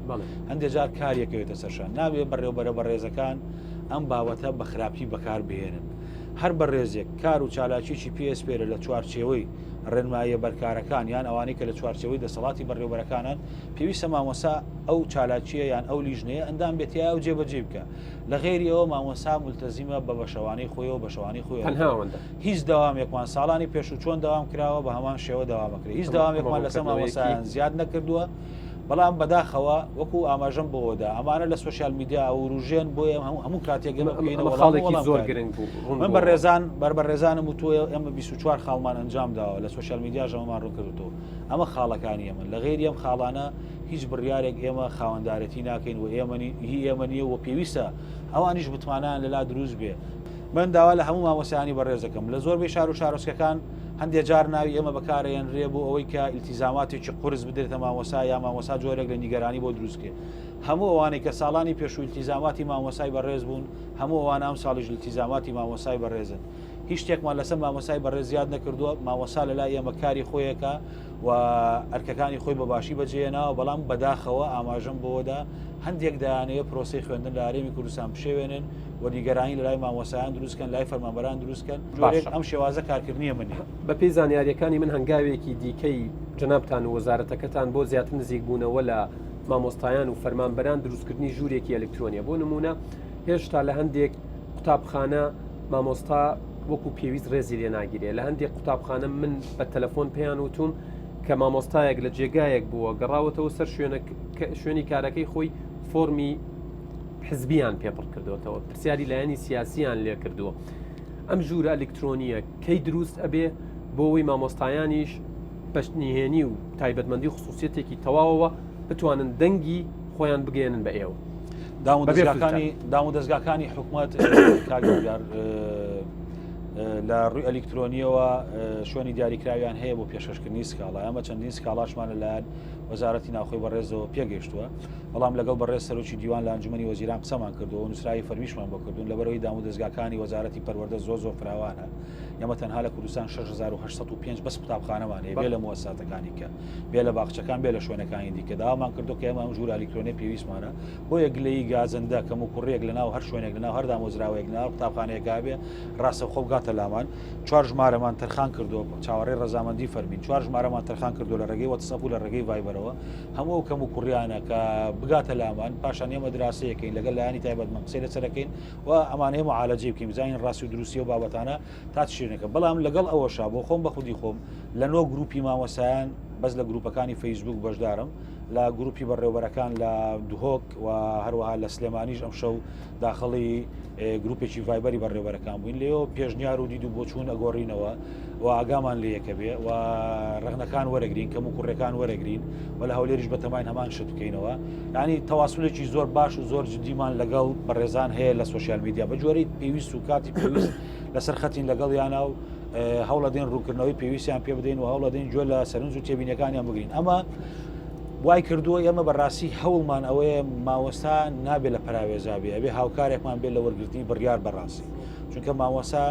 هەندێک جار کاریەکەوێتە سەرشان نابێ بەڕێوبەرە بەڕێزەکان ئەم بابەتە بە خراپی بەکار بهێنن هەر بەڕێزێک کار و چالاکیی پێسپێرە لە چوارچێوەی ڕێنماییە بەرکارەکان یان ئەوانەی کە لە چوارچێوەی دەسەڵاتی بەڕێوبەرەکانن پێویستە مامۆسا ئەو چالاکیە یان ئەو لیژنەیە ئەندام بێتیا و جێبەجێ بکە لە غێری ئەوە مامۆسا ملتەزیمە بە بەشەوانەی خۆیەوە بەشەوانی خۆی تەنها ئەوەندە. هیچ دەوامێکمان ساڵانی پێشوو چۆن دەوام کراوە بە هەمان شێوە دەوامەکرێت هیچ دەوامێکمان لەسەر مامۆسایان زیاد نەکردووە بەڵام بەداخەوە وەکو ئاماژەم بۆدا ئەمانە لە social media وروژێن بۆ هەموو کاتێک ئێمە بکەینەوە خاڵێکی زۆر گرنگ بوو من بە ڕێزان بەر بە ڕێزانم و تۆ ئێمە 24 خاڵمان ئەنجام داوە لە social media ژەمەمان ڕوون کردوەوە ئەمە خاڵەکانی ئێمە لە غێری ئەم خاڵانە هیچ بڕیارێک ئێمە خاوەندارێتی ناکەین و ئێمە هی ئێمە نییە و پێویستە ئەوانیش متمانەیان لەلا دروست بێ. من داوا لە هەموو مامۆستایانی بەڕێز دەکەم لە زۆربەی شار و شارۆچکەکان هەندێ جار ناوی ئێمە بەکارەیەنرێ بۆ ئەوەی کە ئیلتیزاماتێکی قورس بدرێتە مامۆستا یا مامۆستا جۆرێک لە نیگەرانی بۆ دروست کرێ هەموو ئەوانەی کە ساڵانی پێشوو ئیلتیزاماتی مامۆستای بەڕێز بوون هەموو ئەوانە ئەم ساڵیش ئیلتیزاماتی مامۆستای بەڕێزن هیچ شتێکمان لەسەر مامۆستای بەڕێز زیاد نەکردووە مامۆستا لەلای ئێمە کاری خۆیەکە و ئەرکەکانی خۆی بە باشی بەجێهێناوە، بەڵام بەداخەوە ئاماژەم بەوەدا هەندێک دەیانەوێت پرۆسەی خوێندن لە هەرێمی کوردستان بشێوێنن و نیگەرانی لەلای مامۆستایان دروستکەن، لای فەرمانبەران دروستکەن، جۆرێک ئەم شێوازە کارکردنیە من نیە. بەپێی زانیارییەکانی من هەنگاوێکی دیکەی جەنابتان و وەزارەتەکەتان بۆ زیاتر نزیکبوونەوە لە مامۆستایان و فەرمانبەران دروستکردنی ژوورێکی ئەلکترۆنیە بۆ نموونە هێشتا لە هەندێک قوتابخانە مامۆستا وەکو پێویست ڕێزی لێ ناگیرێ لە هەندێک قوتابخانە من بە تەلەفۆن پێیان وتوم کە مامۆستایەک لە جێگایەک بووە گەڕاوەتەوە سەر شوێنی کارەکەی خۆی فۆرمی حزبیان پێپڕ کردوێتەوە پرسیاری لایەنی سیاسیان لێ کردووە ئەم ژوورە ئەلکترۆنیە کەی دروست ئەبێ بۆ ئەوەی مامۆستایانیش بەشت نهێنی و تایبەتمەندی خصوصیەتێکی تەواوەوە بتوانن دەنگی خۆیان بگەێنن بە ئێوە. دام و دەزگاکانی حکوومەت لە ڕووی ئەلیکترۆنیەوە شوێنی دیاریکراویان هەیە بۆ پێشکەشکردنی سکاڵا ئەمە چەندین سکاڵاشمان لەلایەن وەزارەتی ناوخۆی بەڕێزەوە پێگەیشتووە بەڵام لەگەڵ بەڕێز سەرۆکی دیوان لە ئەنجومەنی وەزیران قسەمان کردەوە نووسراوی فەرمیشمان بۆ کردوون لەبەرەوەی دام و دەزگاکانی وەزارەتی پەروەردە زۆر زۆر فراوانە ئێمە تەنها لە کوردستان 6805 بەس قوتابخانەمان هەیە بێ لە موەسساتەکانی کە بێ لە باخچەکان بێ لە شوێنەکانی دیکە داوامان کردو کە ئێمە ئەم ژوورە ئەلیکترۆنیە پێویستمانە بۆیە گلەیی گازندە کەم و کوڕیەک لە ناو هەر شوێنێک لە ناو هەر دامەزراوەیەک لە ناو قوتابخانەیەکا بێ ڕاستەوخۆ بگاتە لامان چوار ژمارەمان تەرخان کردو چاوەڕێی ڕەزامەندی فەرمین چوار ژمارەمان تەرخان کردو لە ڕێگەی وەتسئەپ و لە ڕێگەی ڤایبەرەوە هەموو ئەو کەم و کوڕیانە کە بگاتە لامان پاشان ئێمە دراسەیەکەین لەگەڵ لایەنی تایبەتمەند قسەی لەسەرەکەین و ئەمانەیە معالەجەی بکەین بزانین ڕاستی و دروستی و بابەتانە تا چ شوێنێکە بەڵام لەگەڵ ئەوەشا بۆ خۆم بە خودی خۆم لە نۆ گروپی مامۆسایان بەس لە گروپەکانی فەیسبوک بەشدارم لە گروپی بەڕێوبەرەکان لە دهۆک و هەروەها لە سلێمانیش ئەم شەو داخڵی گروپێکی ڤایبەری بەڕێوبەرەکان بووین لێەوە پێشنیار و دید و بۆچوون ئەگۆڕینەوە و ئاگامان لێ یەکە بێ و ڕەخنەکان وەرەگرین کەم و کوڕەکان وەرەگرین و لە هەولێریش بەتەماین هەمان شت بکەینەوە ینی تەواسولێکی زۆر باش و زۆر جدیمان لەگەڵ بەڕێزان هەیە لە social media بە جۆرەی پێویست و کاتی پێویست لەسەر خەتین لەگەڵ یانە و هەوڵەدەین ڕوونکردنەوەی پێویستیان پێ بدەین و هەوڵەدەین گوێ لە سەرنج و تێبینەکانیان بگرین ئەمە وای کردووە ئێمە بەڕاستی هەوڵمان ئەوەیە ماوەستا نابێت لە پراوێزابێ ئەبێ هاوکارێکمان بێت لە وەرگرتنی بڕیار بەڕاستی چونکە مامۆستا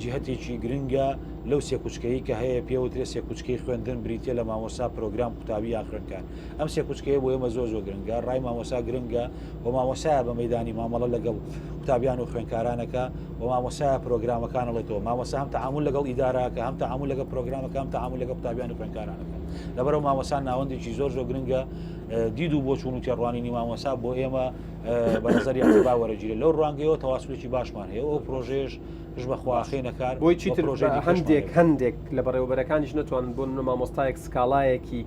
جیهەتێکی گرنگە لەو سێکوچکەیی کە هەیە پێوترێ سێکوچکەی خوێندن بریتە لە مامۆستا پرۆگرام قوتابی یان خوێندکار ئەم سێکوچکەیە بۆ ئێمە زۆر زۆر گرنگە ڕای مامۆستا گرنگە و مامۆسایە بە مەدانی مامەڵە لەگەڵ قوتابیان و خوێندکارانەکە و مامۆسایە پرۆگرامەکان ئەڵێتەوە مامۆستا هەم تەعامول لەگەڵ ئیدارەکە هەم تەعامول لەگەڵ پرۆگرامەکە هەم تەعامول لەگەڵ قوتابیان و خوێندکارانەکە لەبەرەوە مامۆستا ناوەندێکی زۆر زۆر گرنگە دید و بۆچوون و تێڕوانینی مامۆسا بۆ ئێمە بە نظری اعتبار وەرەگیرێت لەو ڕوانگەیەوە تەواسولێکی باشمان هەیە ئەو پرۆژەیەش پشت بە خوا خەینە کار بۆی چیتر هەندێک هەندێک لە بەڕێوەبەرەکانیش نەتوانن بۆ نمونە مامۆستایەک سکاڵایەکی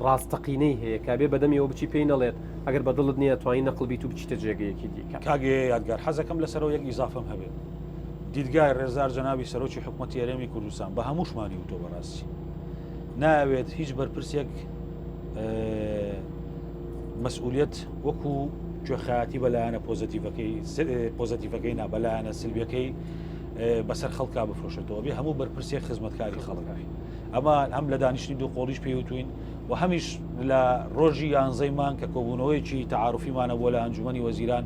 ڕاستەقینەی هەیە کە بێ بەدەمیەوە بچی پێی نەڵێت ئەگەر بە دڵت نییە توانی نەقل بیت و بچیتە جێگەیەکی دیکە. کاک یادگار حەزەکەم لەسەرەوە یەک ئیزافەم هەبێت دیدگای ڕێزدار جەنابی سەرۆکی حکومەتی هەرێمی کوردستان بە هەمووشمانی وتۆ بەڕاستی ناوێت هیچ بەرپرسێک. مەسئولیت وەکو کوێخایەتی بە لایەنە پۆزەتیڤەکەی پۆزەتیڤەکەی نا بە لایەنە سلبیەکەی بەسەر خەڵکا بفرۆشێتەوە بێ هەموو بەرپرسێک خزمەتکاری خەڵک بێ ئەمە هەم لە دانیشتنی دوو قۆڵیش پێیوتوین و هەمیش لە ڕۆژی یانزەی مانگ کە کۆبوونەوەیەکی تەعاروفیمانە بووە لە ئەنجومەنی وەزیران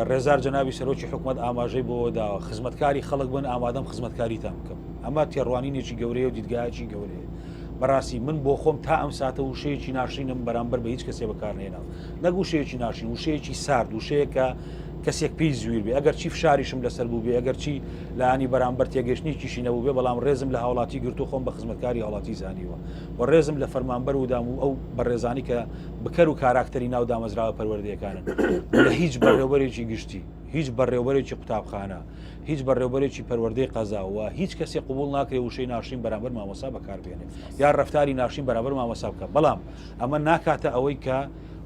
ڕێزار جەنابی سەرۆکی حکومت ئاماژەی بۆ داوە خزمەتکاری خەڵک بن ئامادەم خزمەتکاریتان بکەم ئەمە تێڕوانینێکی گەورەیە و دیدگایەکی گەورەیە بەڕاستی من بۆ خۆم تا ئەم ساتە وشەیەکی ناشرینم بەرامبەر بە هیچ کەسێ بەکارنێناوە نەک وشەیەکی ناشرین وشەیەکی سارد وشەیەکە کەسێک پێی زویر بێ ئەگەر چی فشاریشم لەسەر بوو بێ ئەگەر چی لانی بەرامبەر تێگەشتنێکیشی نەبوو بێ بەڵام ڕێزم لە هاوڵاتی گرتو خۆم بە خزمەتکاری هاوڵاتی زانیوە و ڕێزم لە فەرمانبەر و دام و ئەو بەڕێزانی کە بکەر و کاراکتەری ناو دامەزراوە پەروەردەیەکانن لە هیچ بەڕێوبەرێکی گشتی هیچ بەڕێوبەرێکی قوتابخانە هیچ بەڕێوبەرێکی پەروەردەی قەزا و هیچ کەسێ قبول ناکرێ وشەی ناشرین بەرامبەر مامۆسا بەکاربێنێ یا ڕفتاری ناشرین بەرامبەر مامۆسا بکە بەڵام ئەمە ناکاتە ئەوەی کە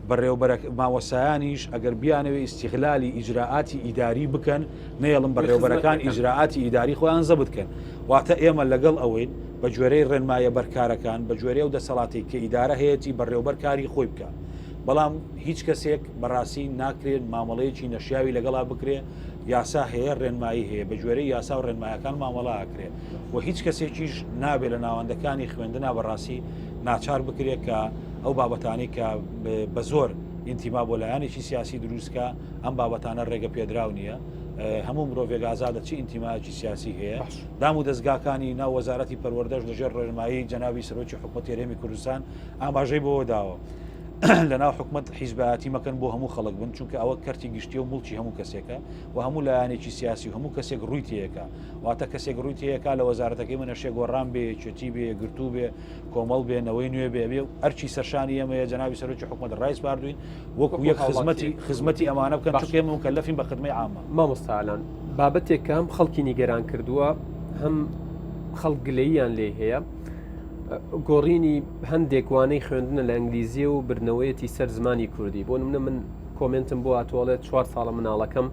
بەڕێوبەرە مامۆسایانیش ئەگەر بیانەوێ ئیستیغلالی ئیجرائاتی ئیداری بکەن نەیەڵن بەڕێوبەرەکان ئیجرائاتی ئیداری خۆیان زەبت کەن واتە ئێمە لەگەڵ ئەوەین بە گوێرەی ڕێنمایە بەرکارەکان بە گوێرەی ئەو دەسەڵاتی کە ئیدارە هەیەتی بەڕێوبەر کاری خۆی بکە بەڵام هیچ کەسێک بەڕاستی ناکرێت مامەڵەیەکی نەشیاوی لەگەڵا بکرێ یاسا هەیە ڕێنمایی هەیە بە گوێرەی یاسا و ڕێنمایەکان مامەڵە ئەکرێ و هیچ کەسێکیش نابێت لە ناوەندەکانی خوێندنا بەڕاستی ناچار بکرێت کە ئەو بابەتانەی کە بە زۆر ئینتیما بۆ لایەنێکی سیاسی دروستکە ئەم بابەتانە ڕێگە پێدراو نییە هەموو مرۆڤێک ئازادە چی ئینتیمایەکی سیاسی هەیە دام و دەستگاکانی ناو وەزارەتی پەروەردەش لەژێر ڕێنمایی جەنابی سەرۆکی حکوومەت هەرێمی کوردستان ئاماژەی بەوە داوە لەناو حکومەت حیزبایەتی مەکەن بۆ هەموو خەڵک بن چونکە ئەوە کەرتی گشتیە و موڵکی هەموو کەسێکە و هەموو لایەنێکی سیاسی و هەموو کەسێک ڕووی تێیەکە واتە کەسێک ڕووی تێیەکە لە وەزارەتەکەی منە شێ گۆڕان بێ یەکێتی بێ یەکگرتوو بێ کۆمەڵ بێ نەوەی نوێ بێ بێ ئەرکی سەرشانی ئێمەیە جەنابی سەرۆکی حکومەت ڕایسپاردوین وەکو یەک خزمەتی خزمەتی ئەمانە بکەن چونکە ئێمە مکەلەفین بە خدمەی عامە. مامۆستا ئالان بابەتێک کە هەم خەڵکی نیگەران کردووە هەم خەڵک گلەییان لێی هەیە گۆڕینی هەندێک وانەی خوێندنە لە ئینگلیزیە و بردنەوەیەتی سەر زمانی کوردی بۆ نمونە من کۆمنتم بۆ هاتووەڵێت چوار ساڵە مناڵەکەم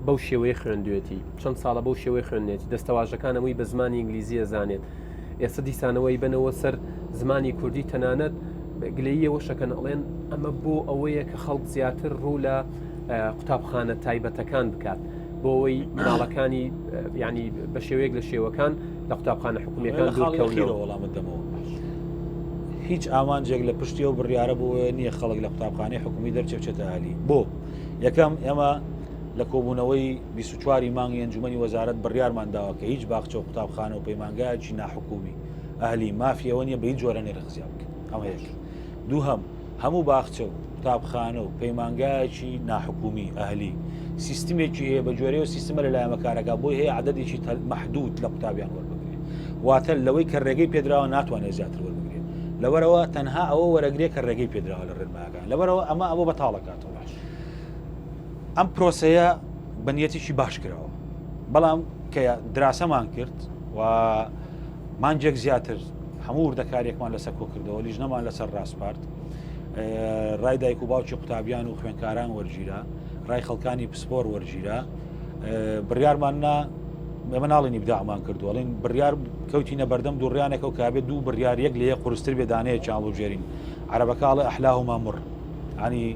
بەو شێوەیە خوێندوێتی چەند ساڵە بەو شێوەی خوێندێتی دەستەواژەکان ئەوەی بە زمانی ئینگلیزیە زانێت ئێستا دیسانەوەی بنەوە سەر زمانی کوردی تەنانەت گلەییەوە شەکەن ئەڵێن ئەمە بۆ ئەوەیە کە خەڵک زیاتر ڕوو لە قوتابخانە تایبەتەکان بکات بۆ ئەوەی مناڵەکانی ینی بە شێوەیەک لە شێوەکان لە قوتابخانە حکومیەکان دوورکەونەوە وەڵامت دەمەوە هیچ ئامانجێک لە پشتی ئەو بڕیارە بۆ نییە خەڵک لە قوتابخانەی حکومی دەرچێ بچێتە ئەهلی بۆ یەکەم ئێمە لە کۆبوونەوەی 24 مانگی ئەنجومەنی وەزارەت بڕیارمان داوە کە هیچ باخچە و قوتابخانە و پەیمانگایەکی ناحکومی ئەهلی مافی ئەوە نییە بە هیچ جۆرە نرخ زیاد بکەن ئەمە یەک دووهەم هەموو باخچە و قوتابخانە و پەیمانگایەکی ناحکومی ئەهلی سیستمێکی هەیە بە جۆرەی و سیستمە لە لایەمەکارەکە بۆی هەیە عددێکی محدود لە قوتابیان وەربگرێت واتە لەوەی کە ڕێگەی پێدراوە ناتوانێت زیاتر وەربگرێت لەبەرەوە تەنها ئەوە وەرەگرێت کە ڕێگەی پێدراوە لە ڕێنمایەکان لەبەرەوە ئەمە ئەوە بەتاڵەکاتەوە باش ئەم پرۆسەیە بەنیەتێکی باش کراوە بەڵام کە دراسەمان کرد و مانگێک زیاتر هەموو وردەکاریەکمان لەسەر کۆکردەوە لیژنەمان لەسەر ڕاسپارد ڕای دایک و باوکی قوتابیان و خوێنکاران وەرگیرا ڕای خەڵکانی پسپۆر وەرگیرا بڕیارمان نا ئێمە ناڵێن ئیبداعمان کردو ئەڵێن بڕیار کەوتینە بەردەم دووڕیانێکە و کابێت دوو بڕیار یەک لە یەک قورستر بێ دانەیەکیان هەڵبژێرین عەرەبەکە ئەڵێ ئەحلاهما مر ینی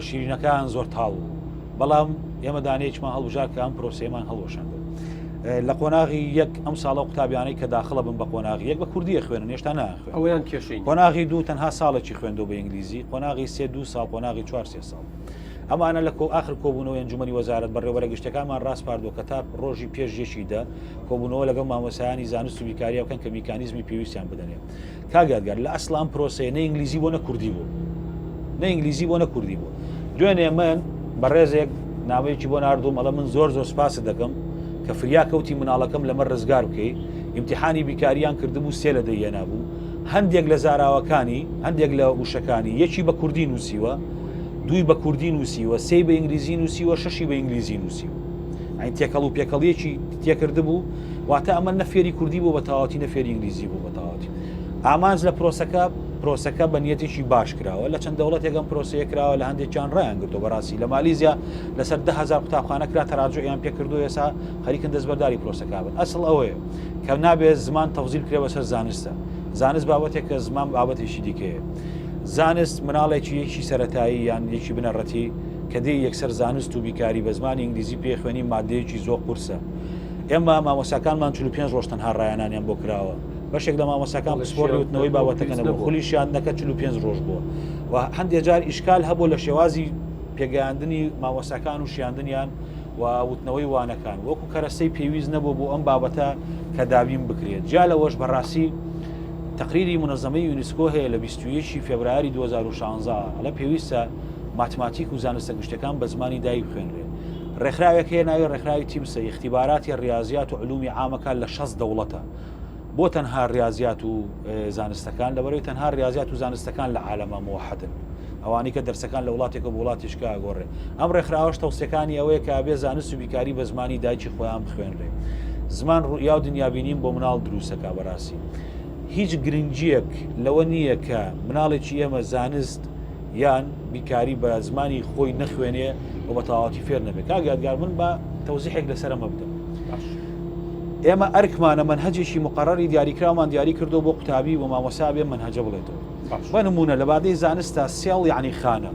شیرینەکان زۆر تاڵ بوو بەڵام ئێمە دانەیەکمان هەڵبژار کە ئەم پرۆسەیەمان هەڵوەشاندەوە لە قۆناغی یەک ئەم ساڵە قوتابیانەی کە داخڵە بن بە قۆناغی یەک بە کوردیە خوێنن هێشتا ناخوێن ئەویان کێشەی قۆناغی دوو تەنها ساڵێکی خوێندۆ بە ئینگلیزی قۆناغی سێ دوو ساڵ قۆناغی چوار سێ ساڵ ئەمانە لە کۆ ئاخر کۆبوونەوەی ئەنجومەنی وەزارەت بەڕێوەبەرە گشتەکانمان ڕاسپاردووە کە تا ڕۆژی پێش یەکی دە کۆبوونەوە لەگەڵ مامۆستایانی زانست و بیرکارییا بکەن کە میکانیزمی پێویستیان بدەنێ. کاک یادگار لە ئەسڵا ئەم پرۆسەیە نە ئینگلیزی بۆ نە کوردی بوو نە ئینگلیزی بۆ نە کوردی بوو دوێنێ من بەڕێزێک نامەیەکی بۆ ناردوم ئەڵە من زۆر زۆر سپاست دەکەم کە فریا کەوتی مناڵەکەم لەمە ڕزگار بکەی ئیمتحانی بیکاریان کردبوو سێ لە دەیەنا بوو هەندێک لە زاراوەکانی هەندێک لە وشەکانی یەکی بە کوردی نووسیوە دووی بە کوردی نووسیوە سێی بە ئینگلیزی نووسیوە شەشی بە ئینگلیزی نووسیوە ئەین تێکەڵ و پێکەڵیەکی تێکردبوو واتە ئەمە نە فێری کوردی بوو بە تەواوەتی نە فێری ئینگلیزی بوو بە تەواوەتی ئامانج لە پرۆسەکە پرۆسەکە بە نیەتێکی باش کراوە لە چەند دەوڵەتێک ئەم پرۆسەیە کراوە لە هەندێکیان ڕایان گرتووە بەڕاستی لە مالیزیا لەسەر 10هزار قوتابخانە کرا تەراجعیان پێکردو ئێسا خەریکن دەستبەرداری پرۆسەکە بن ئەسڵ ئەوەیە کە نابێت زمان تەفزیل کرێ بەسەر زانستە زانست بابەتێک کە زمان بابەتێکی دیکەیە. زانست مناڵێکی یەکی سەرەتایی یان یەکی بنەڕەتی کە دێی یەکسەر زانست و بیکاری بە زمانی ئینگلیزی پێ خوێنی مادەیەکی زۆر قورسە. ئێمە مامۆستاکانمان 45 ڕۆژ تەنها ڕایانانیان بۆ کراوە. بەشێک لە مامۆستاکان پسپۆڕی وتنەوەی بابەتەکە نەبوو خولیشیان نەکە 45 ڕۆژ بووە و هەندێک جار ئیشکال هەبوو لە شێوازی پێگەیاندنی مامۆستاکان و شیاندنیان و وتنەوەی وانەکان وەکو کەرەسەی پێویست نەبوو بۆ ئەم بابەتە کە دابین بکرێت جیا لەوەش بەڕاستی تەقریری مونەزەمەی یونسکۆ هەیە لە 21 فێبرایەری 2016 ئەڵێ پێویستە ماتماتیک و زانستە گشتەکان بە زمانی دایک بخوێنرێت ڕێکخراوێک هەیە ناوی ڕێکخراوی تیمسە ئیختیباراتی ڕیازیات و علومی عامەکە لە 60 دەوڵەتە بۆ تەنها ڕیازیات و زانستەکان لەبەرەوەی تەنها ڕیازیات و زانستەکان لە عالەمە موحدن ئەوانەی کە دەرسەکان لە وڵاتێکە بۆ وڵاتیشکە ئەگۆڕێ ئەم ڕێکخراوەش تەوسیەکانی ئەوەیە کە ئەبێ زانست و بیکاری بە زمانی دایکی خۆیان بخوێنرێ زمان ڕوئیا و دنیابینیم بۆ مناڵ دروستەکە بەڕاستی هیچ گرنگیەک لەوە نییە کە مناڵێکی ئێمە زانست یان بیکاری بە زمانی خۆی نەخوێنێ و بە تەواوەتی فێر نەبێت کاک یادگار من بە تەوزیحێک لەسەر ئەمە بدەم ئێمە ئەرکمانە مەنهەجێکی مقەڕەری دیاریکراومان دیاری کردو بۆ قوتابی و مامۆسا بێ مەنهەجە بڵێتەوە بە نمونە لە بادەی زانستا cell یعنی خانە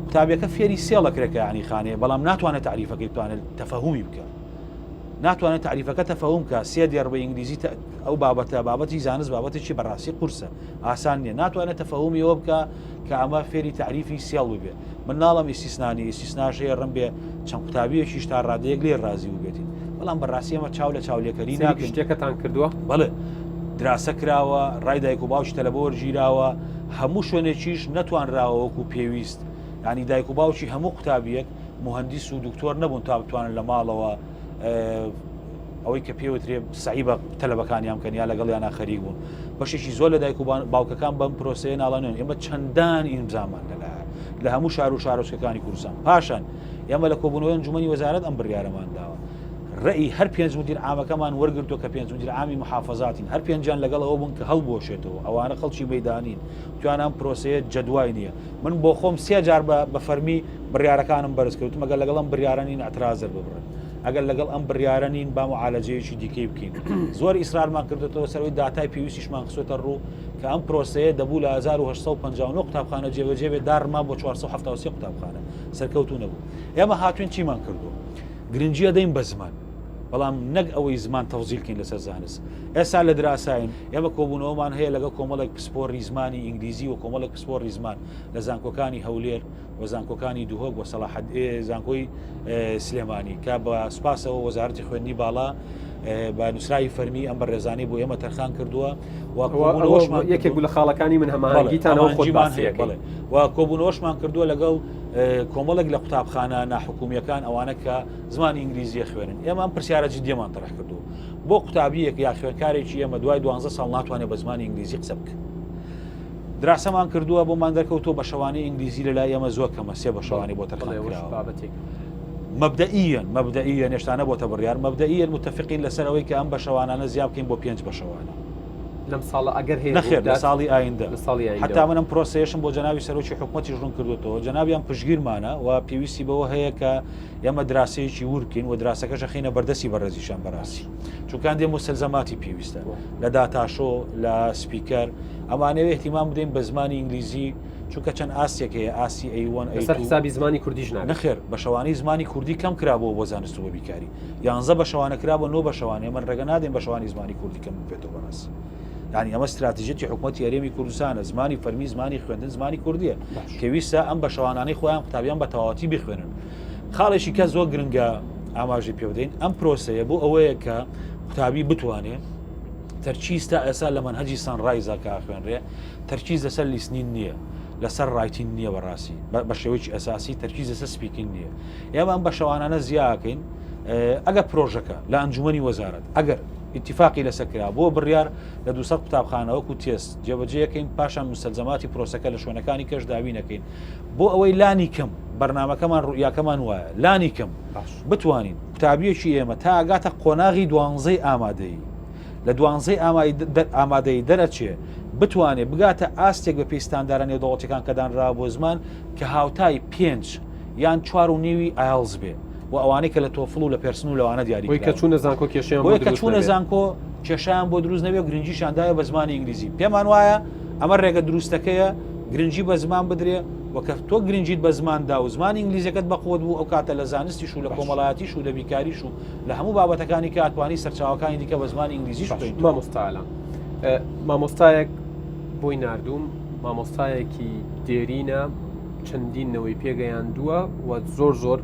قوتابیەکە فێری cell ەکرێت کە یعنی خانەیە بەڵام ناتوانێت تاریفەکەی بتوانێت تەفەهومی بکە ناتوانێت تاریفەکە تەفەهوم کە سێ دێڕ بە ئینگلیزی ئەو بابەتە بابەتی زانست بابەتێکی بەڕاستی قورسە ئاسان نییە ناتوانێت تەفەهومی ئەوە بکە کە ئەمە فێری تاریفی cell ببێ من ناڵم ئیسیسنانی ئیسیسناش هەیە ڕم بێ چەند قوتابیەکیش تا ڕادەیەک لێ ڕازی ببێتین بەڵام بەڕاستی ئەمە چاو لە چاولێکەری ناکەین شتێکتان کردووە بەڵێ دراسە کراوە ڕای دایک و باوکی تەلەبە وەرگیراوە هەموو شوێنێکیش نەتوانراوە وەکو پێویست ینی دایک و باوکی هەموو قوتابیەک مهندس و دکتۆر نەبوون تا بتوانن لە ماڵەوە ئەوەی کە پێوترێ سەعی بە تەلەبەکانیان بکەن یا لەگەڵیانە خەریک بوون بەشێکی زۆر لە دایک و باوکەکان بەم پرۆسەیە ناڵانن ئێمە چەندان ئیمزامان لەلایە لە هەموو شار و شارۆچکەکانی کوردستان پاشان ئێمە لە کۆبوونەوەی ئەنجومەنی وەزارەت ئەم بڕیارەمان داوە ڕێی هەر پێنج مدیر عامەکەمان وەرگرتووە کە پێنج مدیر عامی محافظاتین هەر پێنجیان لەگەڵ ئەوە بوون کە هەڵبوەشێتەوە ئەوانە خەڵکی مەدانین تویان ئەم پرۆسەیە جەدوای نییە من بۆ خۆم سێ جار بە فەرمی بڕیارەکانم بەرز کردم ئەگەر لەگەڵ ئەم بڕیارە نین اعتراض ببڕن ئەگەر لەگەڵ ئەم بڕیارە نین با معالەجەیەکی دیکەی بکەین زۆر ئیسرارمان کردێتەوە سەرەوەی داتای پێویستیشمان خستۆتە ڕوو کە ئەم پرۆسەیە دەبوو لە 1859 قوتابخانە جێبەجێ بێت داڕما بۆ 473 قوتابخانە سەرکەوتوو نەبوو ئێمە هاتوین چیمان کردووە گرنگی ئەدەین بە زمان بەڵام نەک ئەوەی زمان تەفزیلکەین لەسەر زانست ئێستا لە دراساین ئێمە کۆبوونەوەمان هەیە لەگەڵ کۆمەڵێک پسپۆڕی زمانی ئینگلیزی و کۆمەڵێک پسپۆڕی زمان لە زانکۆکانی هەولێر و زانکۆکانی دهۆک و سەڵاحەد زانکۆی سلێمانی کە بە سوپاسەوە وەزارەتی خوێندنی باڵا بە نووسراوی فەرمی ئەم بەڕێزانی بۆ ئێمە تەرخان کردووە و کۆبوونەوەشمان یەکێک بوو لە خاڵەکانی من هەماهەنگیتانەوە خۆت بەڵێ و کۆبوونەوەشمان کردووە لەگەڵ کۆمەڵێک لە قوتابخانە ناحکومیەکان ئەوانە کە زمانی ئینگلیزیە خوێنن ئێمە ئەم پرسیارە جدیەمان تەرح کردووە بۆ قوتابیەک یا خوێنکارێکی ئێمە دوای دوانزە ساڵ ناتوانێت بە زمانی ئینگلیزی قسە بکە دراسەمان کردووە بۆمان دەرکەوتووە بەشەوانەی ئینگلیزی لە لای ئێمە زۆر کەمە سێ بەشەوانی بۆ تەرخان کراوە بابەتێک مەبدەئیەن مەبدەئیەن هێشتا نەبۆتە بڕیار مەبدەئیەن متفقین لەسەر ئەوەی کە ئەم بەشەوانانە زیاد بکەین بۆ پێنج بەشەوانە لەم ساڵە ئەگەر هەیە نەخێر لە ساڵی ئایندە لە ساڵی ئایندە حتا من ئەم پرۆسەیەشم بۆ جەنابی سەرۆکی حکومەتیش ڕوون کردوێتەوە جەنابیان پشتگیرمانە و پێویستی بەوە هەیە کە ئێمە دراسەیەکی ورد بکەین و دراسەکەش ئەخەینە بەردەستی بەڕێزیشان بەڕاستی چونکە هەندێ موستەلزەماتی پێویستە لە data show لە speaker ئەمانەوێ اهتیمام بدەین بە زمانی ئینگلیزی چونکە چەند ئاستێک هەیە ئاستی A1 لەسەر حسابی زمانی کوردیش نابێت نەخێر بەشەوانەی زمانی کوردی کەم کرابووە بۆ زانست و بە بیکاری یانزە بەشەوانە کرابووە نۆ بەشەوانە ئێمە ڕێگە نادەین بەشەوانی زمانی کوردی کەم ببێتەوە بەڕاستی یعنی ئەمە استراتیژیەتی حکوومەتی هەرێمی کوردستانە زمانی فەرمی زمانی خوێندن زمانی کوردیە پێویستە ئەم بەشەوانانەی خۆیان قوتابیان بە تەواوەتی بخوێنن خاڵێکی کە زۆر گرنگە ئاماژەی پێ بدەین ئەم پرۆسەیە بۆ ئەوەیە کە قوتابی بتوانێت تەرکیز تا ئێستا لە مەنهەجی Sunrise ا کە ئاخوێنرێ تەرکیز لەسەر listening نییە لەسەر writing نییە بەڕاستی بە شێوەیەکی ئەساسی تەرکیز لەسەر speaking نییە ئێمە ئەم بەشەوانانە زیاکەین ئەگەر پرۆژەکە لە ئەنجومەنی وەزارەت ئەگەر ئیتیفاقی لەسەر کرا بۆ بڕیار لە 200 قوتابخانە وەکو تێست جێبەجێەکەین پاشان مستەلزەماتی پرۆسەکە لە شوێنەکانی کەش داوینەکەین بۆ ئەوەی لانی کەم بەرنمەکەمان ڕویاکەمان وایە لانی کەم بتوانین قوتابیەکی ئێمە تا ئەگاتە قۆناغی دوانزەی ئامادەیی لە دوانزەی ئامادەیی دەرەچێ بتوانێ بگاتە ئاستێک بە پێی ستاندارە نێودەوڵەتیەکان کە دانراوە بۆ زمان کە هاوتای پێنج یان چوار و نیوی IELTS بێ و ئەوانەی کە لە TOEFL و لە Pearson و لەوانە دیاری بۆی کە چوونە زانکۆ کێشەیان بۆ بۆیە کە دروست چوونە نەبێ. زانکۆ کێشەیان بۆ دروست نەبێ و گرنگیشیان دایە بە زمانی ئینگلیزی پێمان وایە ئەمە ڕێگە دروستەکەیە. گرنگی بە زمان بدرێ و کە تۆ گرنگیت بە زمان دا و زمانی ئینگلیزیەکەت بەقوت بوو ئەو کاتە لە زانستیش و لە کۆمەڵایەتیش و لە بیکاریش و لە هەموو بابەتەکانی کە ئەتوانی سەرچاوەکانی دیکە بە زمانی ئینگلیزیش بکەیت. مامۆستا ئالان مامۆستایەک بۆی ناردووم مامۆستایەکی دێرینە چەندین نەوەی پێگەیاندووە و زۆر زۆر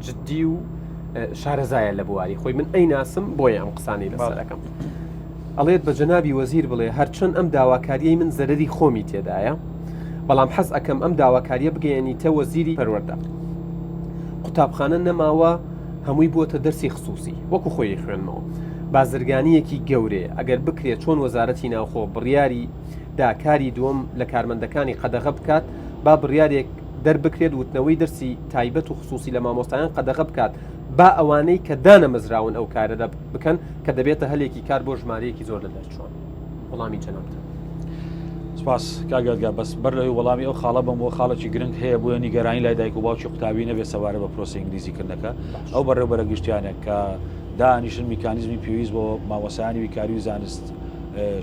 جددی و شارەزایە لە بواری خۆی من ئەی ناسم بۆیە ئەم قسانەی لەسەرەکەم. ئەڵێت بە جەنابی وەزیر بڵێ هەرچەند ئەم داواکاریەی من زەرەری خۆمی تێدایە بەڵام حەز ئەکەم ئەم داواکاریە بگەیەنیتە وەزیری پەروەردە قوتابخانە نەماوە هەمووی بووەتە دەرسی خسوسی وەکو خۆی خوێنمەوە بازرگانیەکی گەورەیە ئەگەر بکرێت چۆن وەزارەتی ناوخۆ بڕیاری دا کاری دووەم لە کارمەندەکانی قەدەغە بکات با بڕیارێک دەربکرێت وتنەوەی دەرسی تایبەت و خسوسی لە مامۆستایان قەدەغە بکات با ئەوانەی کە دانەمەزراون ئەو کارە بکەن کە دەبێتە هەلێکی کار بۆ ژمارەیەکی زۆر لە دەرچووان. وەڵامی جەنابتان. سپاس کاک یادگار بەس بەر لەوەی وەڵامی ئەو خاڵە بەم بۆ خاڵێکی گرنگ هەیە بۆیە نیگەرانی لای دایک و باوکی قوتابی نەبێت سەبارە بە پرۆسی ئینگلیزی کردنەکە ئەو بەڕێوبەرە گشتیانە کە دانیشن میکانیزمی پێویست بۆ مامۆسایانی بیکاری و زانست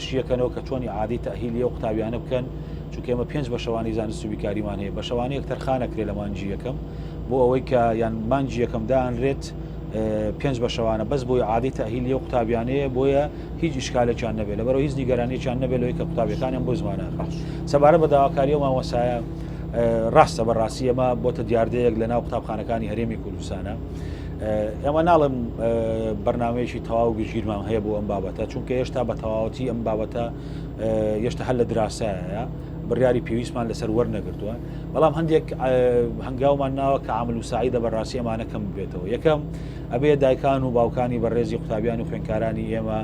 شیەکەنەوە کە چۆنی عادی تەهیلی ئەو قوتابیانە بکەن چونکە ئێمە پێنج بەشەوانی زانست و بیکاریمان هەیە بەشەوانەیەک تەرخانەکرێ لە مانگی یەکەم بۆ ئەوەی کە یان مانگی یەکەم دانرێت پێنج بەشەوانە بەس بۆی عادی تەهیلی ئەو قوتابیانەیە بۆیە هیچ ئیشکالێکیان نەبێت لەبەرەوە هیچ نیگەرانیەکیان نەبێت لەوەی کە قوتابیەکانیان بۆ زمانە سەبارەت بە داواکاری و مامۆسایە ڕاستە بەڕاستی ئەمە بۆتە دیاردەیەک لە ناو قوتابخانەکانی هەرێمی کوردستانە ئێمە ناڵم بەرنمەیەکی تەواو گشتگیرمان هەیە بۆ ئەم بابەتە چونکە هێشتا بە تەواوەتی ئەم بابەتە هێشتا هەر لە دراسایە بڕیاری پێویستمان لەسەر وەرنەگرتووە بەڵام هەندێک هەنگاومان ناوە کە عامل و سعیدە بەڕاستی ئەمانە کەم ببێتەوە یەکەم ئەبێ دایکان و باوکانی بەڕێزی قوتابیان و خوێنکارانی ئێمە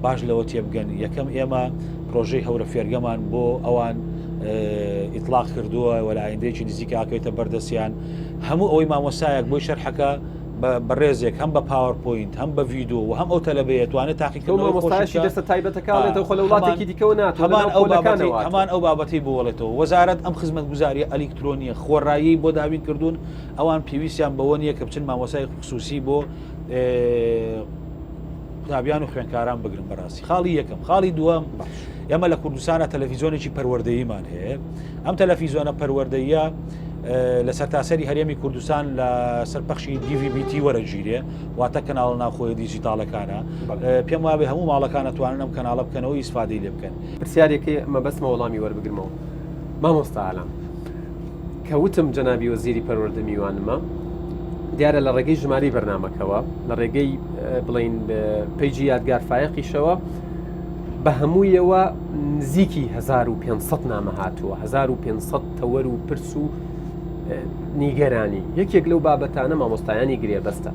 باش لەوە تێبگەن یەکەم ئێمە پرۆژەی هەورە فێرگەمان بۆ ئەوان ئیتلاق کردووە و لە ئایندەیەکی نزیک ئاکەوێتە بەردەستیان هەموو ئەوەی مامۆسایەک بۆی شەرحەکە بەڕێزێک هەم بە پاوەرپۆینت هەم بە ڤیدۆ و هەم ئەو تەلەبەیە توانێت تاقیکردنەوەی مامۆستایشی دەستە تایبەتەکانێتەوە خۆ لە وڵاتێکی دیکەوە ناتوانێت هەمان ئەو بابەتی هەمان ئەو بابەتی بوەڵێتەوە وەزارەت ئەم خزمەتگوزاریە ئەلیکترۆنیە خۆڕایی بۆ دابین کردوون ئەوان پێویستیان بەوە نییە کە بچن مامۆسای خصوصی بۆ قوتابیان و خوێنکاران بگرن بەڕاستی خاڵی یەکەم خاڵی دووەم ئێمە لە کوردستانە تەلەفیزیۆنێکی پەروەردەییمان هەیە ئەم تەلەفیزیۆنە پەروەردەیە لە سەرتاسەری هەرێمی کوردستان لە سەرپەخشی DVB-T وەرەگیرێ واتە کەناڵە ناوخۆیە دیجیتاڵەکانە پێم وابێ هەموو ماڵەکان ئەتوانن ئەم کەناڵە بکەنەوە ئیسفادەی لێ بکەن. پرسیارێکی مەبەستمە وەڵامی وەربگرمەوە مامۆستا ئالان کە وتم جەنابی وەزیری پەروەردە میوانمە دیارە لە ڕێگەی ژمارەی بەرنمەکەوە لە ڕێگەی بڵین page ی یادگار فایەقیشەوە بە هەموویەوە نزیکی 1500 نامە هاتووە 1500 تەوەر و پرس و نیگەرانی یەکێک لەو بابەتانە مامۆستایانی گرێبەستە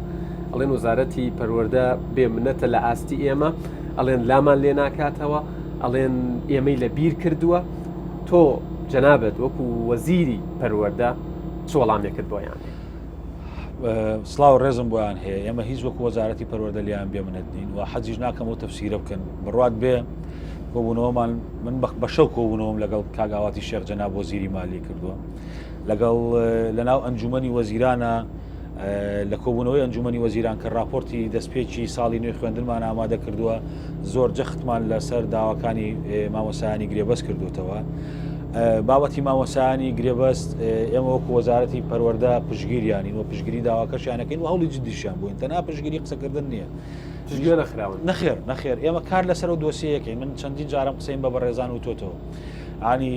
ئەڵێن وەزارەتی پەروەردە بێ منەتە لە ئاستی ئێمە ئەڵێن لامان لێ ناکاتەوە ئەڵێن ئێمەی لە بیر کردووە تۆ جەنابت وەکو وەزیری پەروەردە چ وەڵامێکت بۆیان هەیە؟ سڵاو ڕێزم بۆیان هەیە ئێمە هیچ وەکو وەزارەتی پەروەردە لیان بێمنەت نین و حەزیش ناکەم و تەفسیرە بکەن بڕوات بێ کۆبوونەوەمان من بە شەو کۆبوونەوەم لەگەڵ کاگاواتی شێخ جەناب وەزیری مالی کردووە لەگەڵ لەناو ئەنجومەنی وەزیرانە لە کۆبوونەوەی ئەنجومەنی وەزیران کە راپۆرتی دەستپێکی ساڵی نوێی خوێندنمان ئامادە کردووە زۆر جەختمان لەسەر داواکانی مامۆسایانی گرێبەست کردوتەوە. بابەتی مامۆسایانی گرێبەست ئێمە وەکو وەزارەتی پەروەردە پشگیریانین و پشگیری داواکەشیانەکەین و هەوڵی جدیشیان بووین تەنها پشگیری قسەکردن نییە. پشگوێ نەخراون نەخێر نەخێر ئێمە کار لەسەر و دۆسیەکەین من چەندین جارم قسەیم بە بەڕێزان و تۆتەوە ینی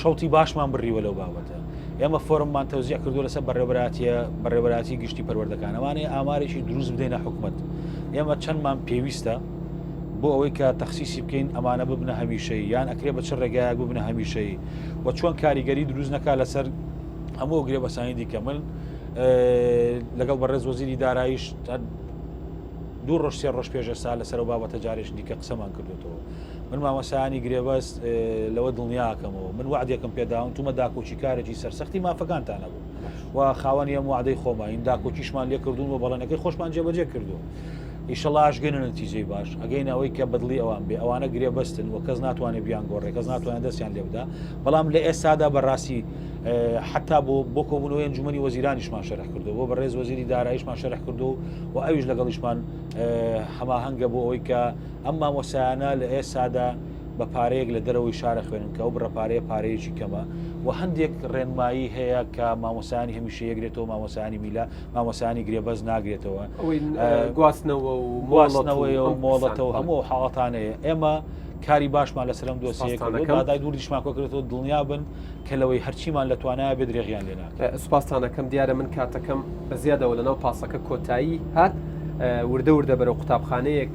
شەوتی باشمان بڕیوە لەو بابەتە ئێمە فۆرممان تەوزیع کردو لەسەر بەڕێوەبەرایەتیە بەڕێوەبەرایەتی گشتی پەروەردەکان ئەوانەیە ئامارێکی دروست بدەینە حکومەت ئێمە چەندمان پێویستە بۆ ئەوەی کە تەخسیسی بکەین ئەمانە ببنە هەمیشەیی یان ئەکرێ بە چ ڕێگایەک ببنە هەمیشەیی و چۆن کاریگەری دروست نەکا لەسەر هەموو گرێبەسانی دیکە من لەگەڵ بەڕێز وەزیری داراییش دوو ڕۆژ سێ ڕۆژ پێش ئێستا لەسەر ئەو بابەتە جارێکی دیکە قسەمان کردوێتەوە من مامۆستایانی گرێبەست لەوە دڵنیاکەمەوە من وعدێکم پێداون تومە داکۆکی کارێکی سەرسەختی مافەکانتان نەبوو و خاوەنی ئەم وعدەی خۆماین داکۆکیشمان لێ کردوون و بەڵێنەکەی خۆشمان جێبەجێ کردووە ئیشەڵاش گەنە نەتیجەی باش ئەگەین ئەوەی کە بەدڵی ئەوان بێ ئەوانە گرێبەستن و کەس ناتوانێت بیان گۆڕێ کەس ناتوانێت دەستیان لێ بدا بەڵام لە ئێستادا بەڕاستی حتا بۆ بۆ کۆبوونەوەی ئەنجومەنی وەزیرانیشمان شەرح کردو بۆ بەڕێز وەزیری داراییشمان شەرح کردو و ئەویش لەگەڵیشمان هەماهەنگە بۆ ئەوەی کە ئەم مامۆسایانە لە ئێستادا بە پارەیەک لە دەرەوەی شارە خوێنن کە ئەو بڕە پارەیە پارەیەکی کەمە و هەندێک ڕێنمایی هەیە کە مامۆسایانی هەمیشە یەگرێتەوە مامۆسایانی میلا مامۆسایانی گرێبەست ناگرێتەوە گواستنەوە و گواستنەوەی و مۆڵەتەوە هەموو حاڵەتانەیە ئێمە کاری باشمان لەسەر ئەم دۆسیەیە کردووە دادای دووریشمان کۆکردەوە دڵنیا بن کە لەوەی هەرچیمان لە توانایە بێ درێغیان لێ ناکەین. سوپاستان ئەکەم دیارە من کاتەکەم بە زیادەوە لەناو پاسەکە کۆتایی هات وردە وردە بەرەو قوتابخانەیەک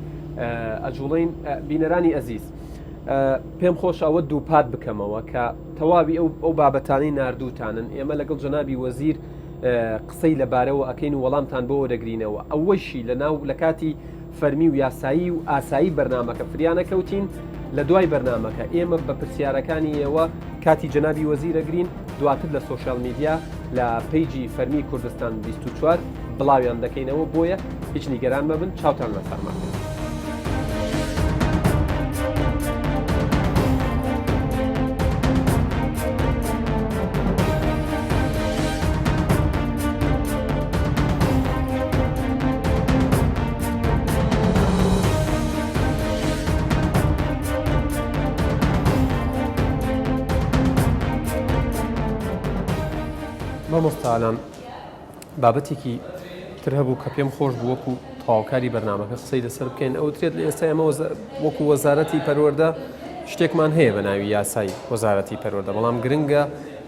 ئەجوڵین بینەرانی ئەزیز پێم خۆش ئەوە دووپات بکەمەوە کە تەواوی ئەو ئەو بابەتانەی نردووتانن ئێمە لەگەڵ جەنابی وەزیر قسەی لەبارەوە ئەەکەین و وەڵامتان بۆ دەگرینەوە ئەوەشی لە ناو لە کاتی فەرمی و یاسایی و ئاسایی بەرنامەکە فریانەکەوتین، لە دوای بەرنامەکە ئێمە بە پرسیارەکانی ئێوە کاتی جەنابی وەزیر ئەگرین، دواتر لە social media لە page ی فەرمی کوردستان 24 بڵاویان دەکەینەوە، بۆیە هیچ نیگەران مەبن چاوتان لەسەرمان بێت. مامۆستا ئالان بابەتێکی تر هەبوو کە پێم خۆش بوو وەکو تەواوکاری بەرنمەکە قسەی لەسەر بکەین ئەوترێت لە ئێستا ئێمە وەکو وەزارەتی پەروەردە شتێکمان هەیە بە ناوی یاسای وەزارەتی پەروەردە بەڵام گرنگە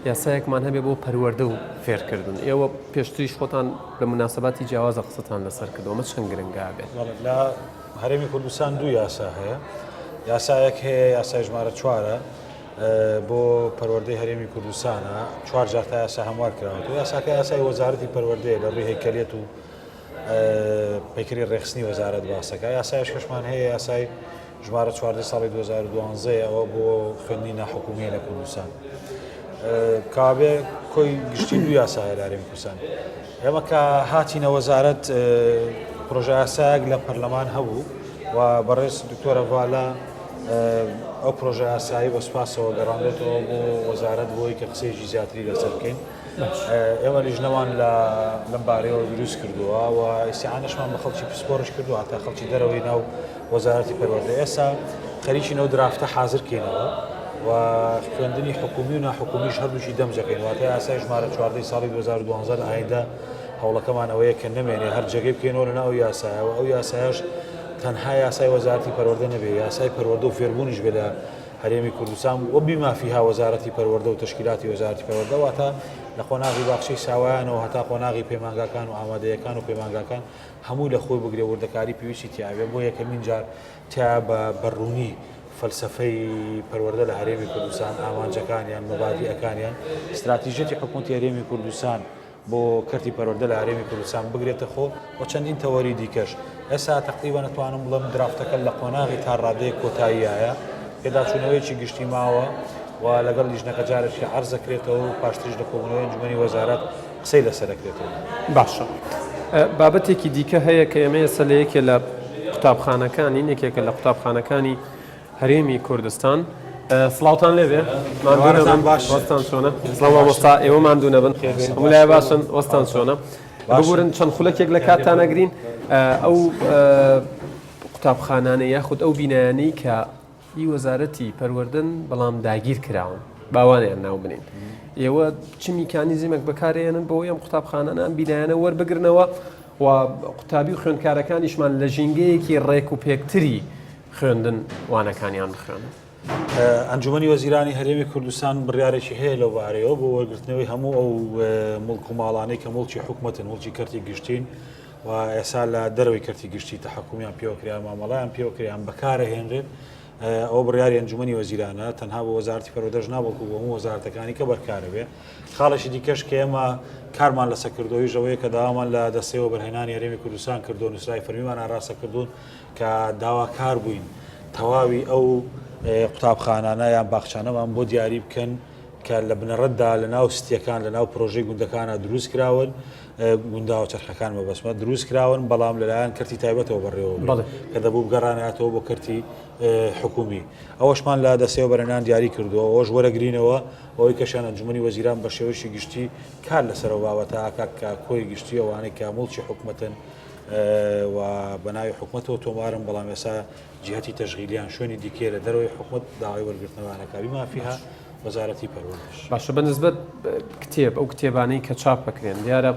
یاسایەکمان هەبێ بۆ پەروەردە و فێرکردن ئێوە پێشتریش خۆتان لە موناسەباتی جیاوازە قسەتان لەسەر کردووە ئەمە چەند گرنگە بێت؟ بەڵێ لە هەرێمی کوردستان دوو یاسا هەیە یاسایەک هەیە یاسای ژمارە چوارە بۆ پەروەردەی هەرێمی کوردستانە چوار جار تا یاسا هەموار کراوەتەوە یاساکە یاسای وەزارەتی پەروەردەیە لە ڕووی هەیکەلیەت و پەیکەری ڕێکخستنی وەزارەت باسەکە یاسایش کەشمان هەیە یاسای ژمارە 14 ساڵی 2012 ئەوە بۆ خوێندنی ناحکومیە لە کوردستان کابێ کۆی گشتی دوو یاسا هەیە لە هەرێمی کوردستان ئێمە کە هاتینە وەزارەت پرۆژە یاسایەک لە پەرلەمان هەبوو و بەڕێز دکتۆرە ڤالا ئەو پرۆژە یاسایی بە سوپاسەوە گەڕاندێتەوە بۆ وەزارەت بۆی کە قسەیەکی زیاتری لەسەر بکەین. ئێمە لیژنەمان لە لەم بارەیەوە دروست کردووە و ئیسیعانەشمان بە خەڵکی پسپۆڕش کردووە هەتا خەڵکی دەرەوەی ناو وەزارەتی پەروەردە ئێستا خەریکین ئەو draft ە حازر کەینەوە و خوێندنی حکومی و ناحکومیش هەردووکی دەمجەکەین واتە یاسای ژمارە 14 ساڵی 2012 لە ئایندە هەوڵەکەمان ئەوەیە کە نەمێنێ هەر جێگەی بکەینەوە لەناو ئەو یاسایەوە ئەو یاسایش تەنها یاسای وەزارەتی پەروەردە نەبێ یاسای پەروەردە و فێربوونیش بێ لە هەرێمی کوردستان و بما فيها وەزارەتی پەروەردە و تەشکیلاتی وەزارەتی پەروەردە واتە لە قۆناغی باخچەی ساوایانەوە هەتا قۆناغی پەیمانگاکان و ئامادەیەکان و پەیمانگاکان هەمووی لە خۆی بگرێ وردەکاری پێویستی تیاوێ بۆ یەکەمین جار تیا بە بەڕوونی فەلسەفەی پەروەردە لە هەرێمی کوردستان ئامانجەکانیان مەبادیئەکانیان ستراتیژیەتی حکوومەتی هەرێمی کوردستان بۆ کەرتی پەروەردە لە هەرێمی کوردستان بگرێتە خۆ و چەندین تەوەری دیکەش. ئێستا تەقریبەن ئەتوانم بڵێم draft ەکە لە قۆناغی تا ڕادەیەک کۆتاییایە، پێداچوونەوەیەکی گشتی ماوە و لەگەڵ لیژنەکە جارێکی عەرز دەکرێتەوە و پاشتریش لە کۆبوونەوەی ئەنجومەنی وەزارەت قسەی لەسەر دەکرێتەوە. باشە بابەتێکی دیکە هەیە کە ئێمە ئێستا لە یەکێ لە قوتابخانەکانین، یەکێکە لە قوتابخانەکانی هەرێمی کوردستان. سڵاوتان لێبێ ماندوو نەبن وەستان چۆنە سڵاو مامۆستا ئێوە ماندوو نەبن هەموو لای باشن وەستان چۆنە ببورن چەند خولەکێک لە کاتتان ئەگرین ئەو قوتابخانانە یاخود ئەو بینایانەی کە ئی وەزارەتی پەروەردن بەڵام داگیر کراون باوانیان ناو بنین ئێوە چ میکانیزمێک بەکارێنن بۆ ئەم قوتابخانانە ئەم بینایانە وەربگرنەوە و قوتابی و خوێندکارەکانیشمان لە ژینگەیەکی ڕێک و پێکتری خوێندن وانەکانیان بخوێنن. ئەنجومەنی وەزیرانی هەرێمی کوردستان بڕیارێکی هەیە لەو بارەیەوە بۆ وەرگرتنەوەی هەموو ئەو موڵک و ماڵانەی کە موڵکی حکومەتن، موڵکی کەرتی گشتین و ئێستا لە دەرەوەی کەرتی گشتی تەحەکومیان پێوە کرا، مامەڵەیان پێوە کرا، یان بەکارەهێنرێن. ئەوە بڕیاری ئەنجومەنی وەزیرانە، تەنها بۆ وەزارەتی پەروەردەش نا، بەڵکو بۆ هەموو وەزارەتەکانی کە بەرکارە بێ. خاڵێکی دیکەش کە ئێمە کارمان لەسەر کردووە، ئەویش ئەوەیە کە داوامان لە دەستەی وەبەرهێنانی هەرێمی کوردستان کردووە، نووسراوی فەرمیمان ئاراستە کردوون، کە داواکار بووین تەواوی ئەو قوتابخانانە یان باخچانەمان بۆ دیاری بکەن کە لە بنەڕەتدا لە ناو ستیەکان لە ناو پرۆژەی گوندەکانە دروست کراون گونداوە چەرخەکان مەبەستمە دروست کراون بەڵام لەلایەن کەرتی تایبەتەوە بەڕێوە کە دەبوو بگەڕاناتەوە بۆ کەرتی حکومی ئەوەشمان لە دەسەوە بەرەنان دیاری کردووە ئەوەش وەرەگرینەوە ئەوەی کەشان ئەنجومەنی وەزیران بە شێوەیەکی گشتی کار لەسەرەوە بابەتە ئاکات کە کۆی گشتی ئەوانەی کە موڵکی حکومەتن. و بە ناوی حکومەتەوە تۆمارن بەڵام ئێستا جیهەتی تەشغیلیان شوێنی دیکەیە لە دەرەوەی حکومەت داوای وەرگرتنەوەیان ئەکا بما فیها وەزارەتی پەروەردەش. باشە بە نسبەت کتێب ئەو کتێبانەی کە چاپ ئەکرێن دیارە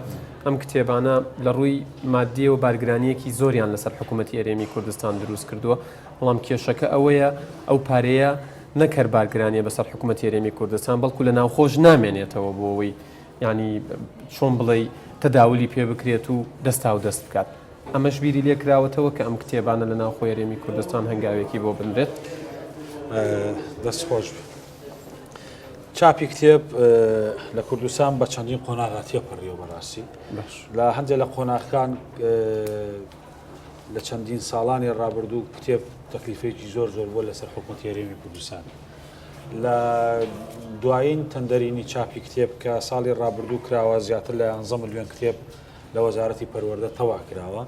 ئەم کتێبانە لە ڕووی مادیەوە بارگرانیەکی زۆریان لەسەر حکوومەتی هەرێمی کوردستان دروست کردووە بەڵام کێشەکە ئەوەیە ئەو پارەیە نەک هەر بارگرانیە بەسەر حکوومەتی هەرێمی کوردستان بەڵکو لە ناوخۆش نامێنێتەوە بۆ ئەوەی یانی چۆن بڵێی تەداولی پێ بکرێت و دەستاو دەست بکات. ئەمەش بیری لێ کراوەتەوە کە ئەم کتێبانە لە ناوخۆی هەرێمی کوردستان هەنگاوێکی بۆ بنرێت؟ دەست خۆش بێ. چاپی کتێب لە کوردستان بە چەندین قۆناغا تێپەڕیەوە بەڕاستی لە هەندێک لە قۆناغەکان لە چەندین ساڵانی ڕابردوو کتێب تەکلیفێکی زۆر زۆر بووە لەسەر حکوومەتی هەرێمی کوردستان. لە دوایین تەندەرینی چاپی کتێب کە ساڵی ڕابردوو کراوە زیاتر لە 11 ملیۆن کتێب لە وەزارەتی پەروەردە تەوا کراوە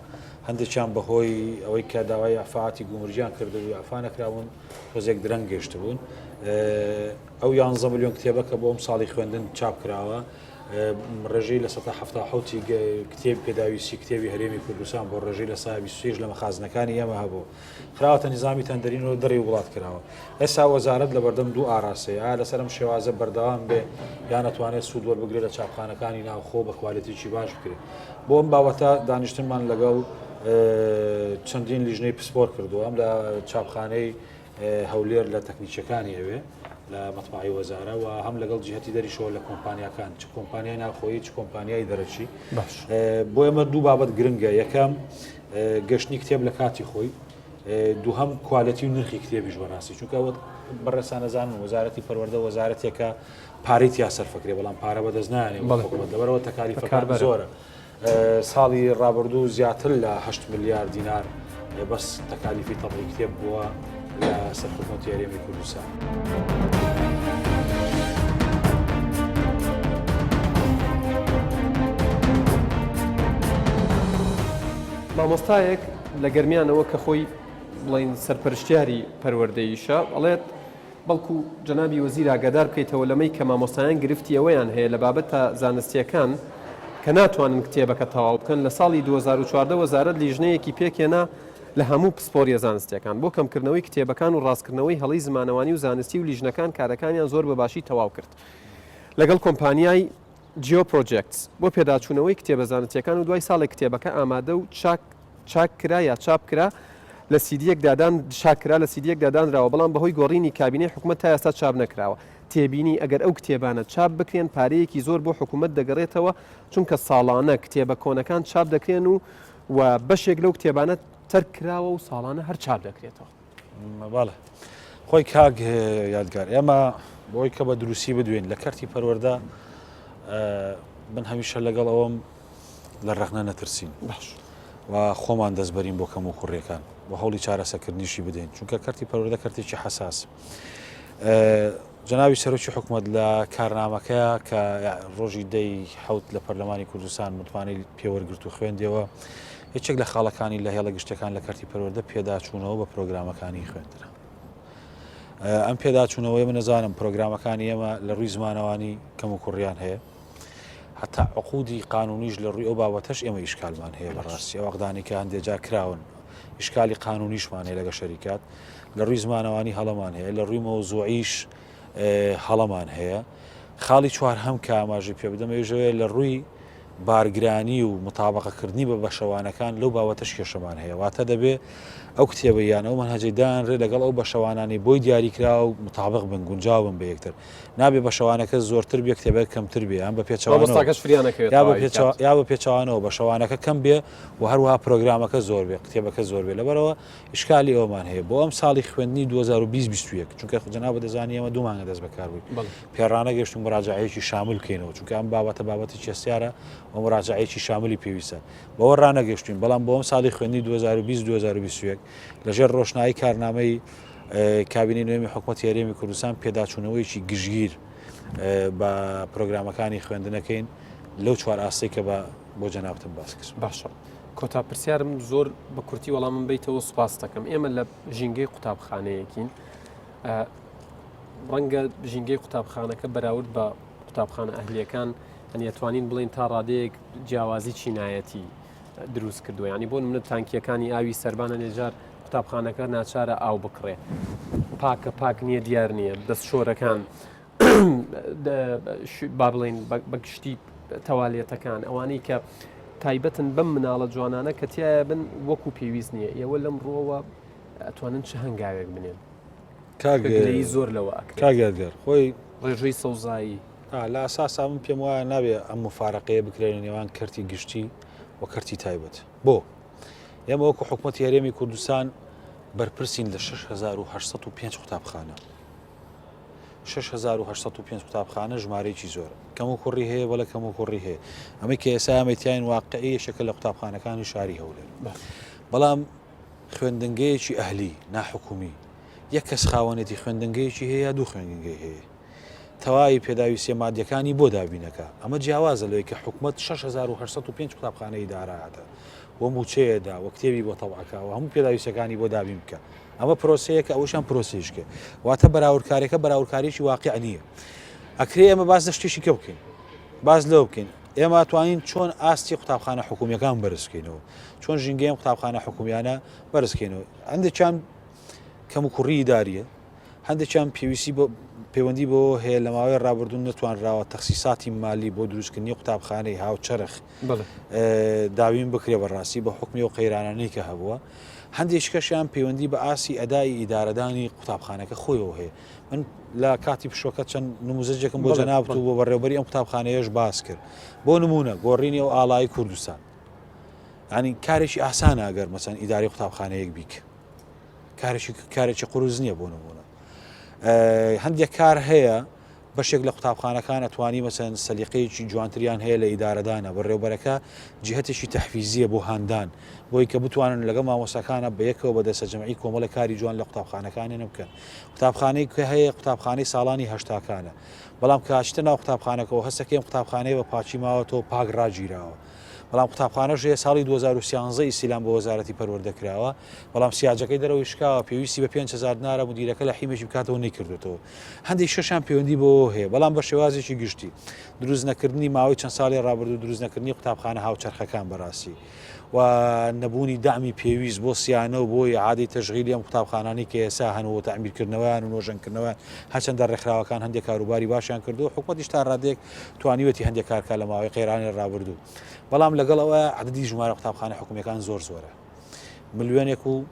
هەندێکیان بەهۆی ئەوەی کە داوای ئەفاعاتی گومرگیان کردبوو ئەفا نەکراون تۆزێک درەنگ گەشتبوون ئەو 11 ملیۆن کتێبە کە بۆ ئەم ساڵی خوێندن چاپ کراوە ڕێژەی لە سەتا 77 کتێب پێداویستی کتێبی هەرێمی کوردستان بۆ ڕێژەی لە سا 23 لە مەخازنەکانی ئێمە هەبوو خراوەتە نیزامی تەندەرینەوە دەری وڵات کراوە. ئێستا وەزارەت لەبەردەم دوو ئاراستەیە، ئایا لەسەر ئەم شێوازە بەردەوام بێ یان ئەتوانێت سوود وەربگرێت لە چاپخانەکانی ناوخۆ بە کوالێتیی باش بکرێت. بۆ ئەم بابەتە دانیشتنمان لەگەڵ چەندین لیژنەی پسپۆر کردووە، ئەم لە چاپخانەی هەولێر لە تەکنیکیەکانی ئەوێ لە مەتبەعەی وەزارە و هەم لەگەڵ جیهەتی دەریشەوە لە کۆمپانیاکان چ کۆمپانیای ناوخۆیی چ کۆمپانیای دەرەکی. بۆ ئێمە دوو بابەت گرنگە، یەکەم گەشتنی کتێب لە کاتی خۆی، دووهەم کوالێتی و نرخی کتێبیش بەڕاستی چونکە ئەوە بەڕێزتان ئەزانن وەزارەتی پەروەردە وەزارەتێکە پارەی تیا سەرفەکرێ بەڵام پارە بەدەست نایەنێ بۆ حکوومەت لەبەرەوە تەکالیفەکان زۆرە ساڵی ڕابردوو زیاتر لە 8 ملیار دینار بەس تەکالیفی تەبعی کتێب بووە لە سەر حکوومەتی هەرێمی کوردستان. مامۆستایەک لە گەرمیانەوە کە خۆی بڵین سەرپەرشتیاری پەروەردەیشە ئەڵێت بەڵکو جەنابی وەزیر ئاگادار بکەیتەوە لەمەی کە مامۆستایان گرفتی ئەوەیان هەیە لە بابەتە زانستیەکان کە ناتوانن کتێبەکە تەواو بکەن لە ساڵی 2014 وەزارەت لیژنەیەکی پێکهێنا لە هەموو پسپۆریە زانستیەکان بۆ کەمکردنەوەی کتێبەکان و ڕاستکردنەوەی هەڵەی زمانەوانی و زانستی و لیژنەکان کارەکانیان زۆر بە باشی تەواو کرد لەگەڵ کۆمپانیای Geo Projects بۆ پێداچوونەوەی کتێبە زانستیەکان و دوای ساڵێک کتێبەکە ئامادە و چاک چاک کرا یا چاپ کرا لە سیدیەکدا دان چاک کرا لە سیدیەکدا دانراوە بەڵام بەهۆی گۆڕینی کابینەی حکومەت تا ئێستا چاپ نەکراوە تێبینی ئەگەر ئەو کتێبانە چاپ بکرێن پارەیەکی زۆر بۆ حکومەت دەگەڕێتەوە چونکە ساڵانە کتێبە کۆنەکان چاپ دەکرێن و و بەشێک لەو کتێبانە تەرک کراوە و ساڵانە هەر چاپ دەکرێتەوە. بەڵێ خۆی کاک یادگار ئێمە بۆی کە بە دروستی بدوێن لە کەرتی پەروەردە من هەمیشە لەگەڵ ئەوەم لە ڕەخنە نەترسین باش و خۆمان دەستبەرین بۆ کەم و کوڕیەکان و هەوڵی چارەسەکردنیشی بدەین چونکە کەرتی پەروەردە کەرتێکی حەساس جەنابی سەرۆکی حکومەت لە کارنامەکەیا کە ڕۆژی دەی حەوت لە پەرلەمانی کوردستان متمانەی پێوەرگرت و خوێندیەوە، یەکێک لە خاڵەکانی لە هێڵە گشتیەکان لە کەرتی پەروەردە پێداچوونەوە بە پرۆگرامەکانی خوێندنە. ئەم پێداچوونەوەی من نەزانم پرۆگرامەکانی ئێمە لە ڕووی زمانەوانی کەم و کوڕیان هەیە هەتا عقودی قانونیش لە ڕووی ئەو بابەتەش ئێمە ئیشکالمان هەیە بەڕاستی ئەو عقدانی کە هەندێک جار کراون ئیشکالی قانونیشمان هەیە لەگە شەریکات لە ڕووی زمانەوانی هەڵەمان هەیە، لە ڕووی مەوزوعیش هەڵەمان هەیە. خاڵی چوارهەم کە ئاماژەی پێ بدەم ئەویش ئەوەیە لە ڕووی بارگرانی و متابقەکردنی بە بەشەوانەکان لەو بابەتەش کێشەمان هەیە. واتە دەبێ ئەو کتێبە یان ئەو مەنهەجەی دانرێ لەگەڵ ئەو بەشەوانانەی بۆی دیاریکراوە و متابق بن، گونجاو بن بە یەکتر. نابێ بەشەوانەکە زۆرتر بێ کتێبەکە کەمتر بێ یان بە پێچەوانەوە. مامۆستاکەش فریا نەکەوێت تەواوی کات. یا بە پێچەوانەوە بەشەوانەکە کەم بێ و هەروەها پرۆگرامەکە زۆر بێ، کتێبەکە زۆر بێ. لەبەرئەوە ئیشکالی ئەوەمان هەیە بۆ ئەم ساڵی خوێندنی 2020 21 چونکە جەنابت دەزانی ئێمە دوو مانگە دەست بەکار بووین پێڕانەگەشتین مراجعەیەکی شامل بکەینەوە چونکە ئەم بابەتە بابەتێکی هەستیارە و مراجعەیەکی شاملی پێویستە بەوە ڕانەگەشتین بەڵام بۆ ئەم ساڵی خوێندنی 2020 2021 لەژێر ڕۆشنایی کارنامەی کابینەی نوێمی حکوومەتی هەرێمی کوردستان پێداچوونەوەیەکی گشتگیر بە پرۆگرامەکانی خوێندنەکەین لەو چوار ئاستەی کە بە بۆ جەنابتم باس کرد. باشە کۆتا پرسیارم زۆر بە کورتی وەڵامم بیتەوە سوپاس دەکەم ئێمە لە ژینگەی قوتابخانەیەکین ڕەنگە ژینگەی قوتابخانەکە بەراورد بە قوتابخانە ئەهلیەکان ئەنیەتوانین بڵین تا ڕادەیەک جیاوازی چینایەتی. دروست کردووە ینی بۆ منە تانکیەکانی ئاوی سەربانە نێجار قوتابخانەکە ناچارە ئاو بکڕێ پاکە پاک نییە دیار نییە دەست شۆرەکان با بڵین بە گشتی تەوالێتەکان ئەوانەی کە تایبەتن بەم مناڵە جوانانە کە تایە بن وەکو پێویست نییە ئێوە لەم ڕووەوە ئەتوانن چ هەنگاوێک بنێن کاگەی زۆر لەوە کاگەگەر خۆی ڕێژەی سەوزایی لە ئەساسا من پێم وایە نابێ ئەم مفارەقەیە بکرێن لە نێوان کەرتی گشتی و کەرتی تایبەت بۆ ئێمە وەکو حکوومەتی هەرێمی کوردستان بەرپرسین لە 6805 قوتابخانە 6805 قوتابخانە ژمارەیەکی زۆرە کەم و کوڕی هەیە بەڵێ کەم و کوڕی هەیە ئەمەی کە ئێستا ئەمەی تیاین واقعی یەکێکە لە قوتابخانەکانی شاری هەولێر بەڵام خوێندنگەیەکی ئەهلی ناحکومی یەک کەس خاوەنێتی خوێندنگەیەکی هەیە یا دوو خوێندنگەی هەیە تەواوی پێداویستیە مادیەکانی بۆ دابینەکا ئەمە جیاوازە لەوەی کە حکومەت 6805 قوتابخانە ئیدارەدا و موچەیەدا و کتێبی بۆ تەبعەکە و هەموو پێداویستەکانی بۆ دابین بکە ئەمە پرۆسەیەکە ئەوشان پرۆسیشکە واتە بەراوردکارەکە بەراوردکارێکی واقع نییە ئەکرێ ئێمە باس لە شتێکی کە بکەین باس لەوە بکەین ئێمە توانین چۆن ئاستی قوتابخانە حکومیەکان بەرزکەینەوە چۆن ژینگەیەم قوتابخانە حکومیانە بەرزکەینەوە هەندێکیان کەم و کوڕی ئیداریە هەندێکیان پێویستی بە پەیوەندی بەوە هەیە لە ماوەی ڕابردوو نەتوانراوە تەخسیساتی مالی بۆ دروستکردنی قوتابخانەی هاوچەرخ داوین بکرێ بەڕاستی بە حکمی و قەیرانانەی کە هەبووە هەندێک کەشیان پەیوەندی بە ئاسی ئەدای ئیدارەدانی قوتابخانەکە خۆیەوە هەیە من لە کاتی پشۆکە چەند نموزەجێکم بۆ جەنابت و بۆ بەڕێوبەری ئەم قوتابخانەیەش باس کرد بۆ نمونە گۆڕینی ئەو ئاڵای کوردستان ینی کارێکی ئاسانە ئەگەر مەسەن ئیداری قوتابخانەیەک بیک کارێکی کارێکی قورس نییە بۆ نمونە هەندێک کار هەیە بەشێک لە قوتابخانەکان ئەتوانی مەسەن سەلیقەیەکی جوانتریان هەیە لە ئیدارەدانە بەڕێوبەرەکە جهتێکی تەحفیزیە بۆ هاندان بۆی کە بتوانن لەگەڵ مامۆساکانە بە یەکەوە بە دەسە جەمعی کۆمەڵە کاری جوان لە قوتابخانەکانیان بکەن قوتابخانەی کە هەیە قوتابخانەی ساڵانی هەشتاکانە بەڵام کاچتە ناو قوتابخانەکەەوە هەستەکەیم قوتابخانەی بە پاچی ماوەتەوە پاک ڕاگیراوە بەڵام قوتابخانەش هەیە ساڵی 2013 ئیسیلام بۆ وەزارەتی پەروەردە کراوە بەڵام سیاجەکەی دەرەوەی شکاوە پێویستی بە 5000 دینارە مدیرەکە لە حیمێکی بکاتەوە نەیکردوێتەوە هەندێک شەشان پەیوەندی بۆ هەیە بەڵام بە شێوازێکی گشتی دروست نەکردنی ماوەی چەند ساڵی ڕابردوو دروست نەکردنی قوتابخانە هاوچەرخەکان بەڕاستی و نەبوونی دەعمی پێویست بۆ سیانە و بۆ ئیعادەی تەشغیلی ئەم قوتابخانانەی کە ئێستا هەن و تەعمیرکردنەوەیان و نۆژەنکردنەوەیان هەرچەندە ڕێکخراوەکان هەندێک کاروباری باشیان کردووە حکومەتیش تا ڕادەیەک توانیوێتی هەندێک کار بکات لە ماوەی قەیرانی ڕابردوو بەڵام لەگەڵ ئەوە عەدەدی ژمارە قوتابخانە حکومیەکان زۆر زۆرە ملیۆنێک و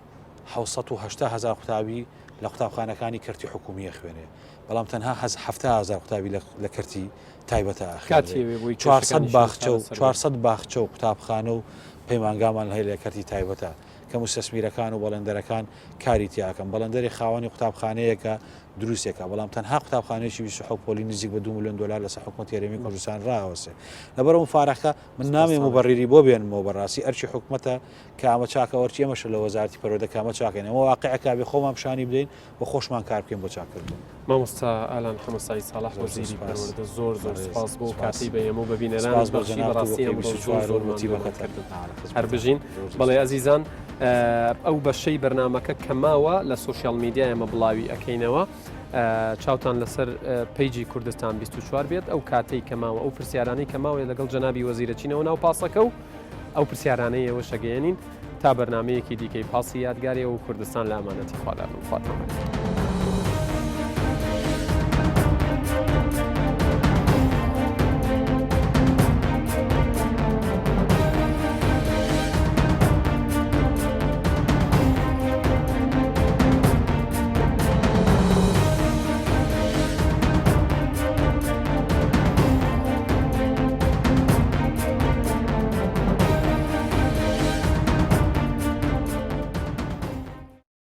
780 هزار قوتابی لە قوتابخانەکانی کەرتی حکومیە خوێنێ بەڵام تەنها 70 هزار قوتابی لە کەرتی تایبەتە ئەخوێنرێ. 400 باخچە و 400 باخچە و قوتابخانە و پەیمانگامان هەیە لە کەرتی تایبەتە کە موستەسمیرەکان و بەڵێندەرەکان کاری تیاکەن. بەڵێندەری خاوەنی قوتابخانەیەکە دروستێکە بەڵام تەنها قوتابخانەیەکی 27 پۆلی نزیک بە 2 ملیۆن دلار لەسەر حکومەتی هەرێمی کوردستان ڕاوەسێ. لەبەر مفارەقە من نامێ موبەڕیری بۆ بێنمەوە بەڕاستی ئەرکی حکومەتە کە ئەمە چاکە ئەرکی ئێمەشە لە وەزارەتی پەروەردە کە ئەمە چاکەین ئەمە واقعەکە بێ خۆمان پیشانی بدەین و خۆشمان کار بکەین بۆ چاککردن. مامۆستا ئالان حەمە سەعید ساڵح وەزیری پەروەردە زۆر زۆر سپاس بۆ کاتەی بە ئێمە و بە بینەرانت بەخشی بەڕاستی ئەمڕۆ زۆر زۆر ماندوومان کردن هەر بژین بەڵێ ئەزیزان ئەو بەشەی بەرنامەکە کە ماوە لە social media ئێمە بڵاوی ئەکەینەوە چاوتان لەسەر page ی کوردستان 24 بێت ئەو کاتەی کە ماوە ئەو پرسیارانەی کە ماوەیە لەگەڵ جەنابی وەزیرەچینەوە ناو پاسەکە و ئەو پرسیارانەی ئێوەش ئەگەیەنین تا بەرنامەیەکی دیکەی پاسی یادگاری و کوردستان لە ئەمانەتی خوادا بن خواتان لەگەڵ.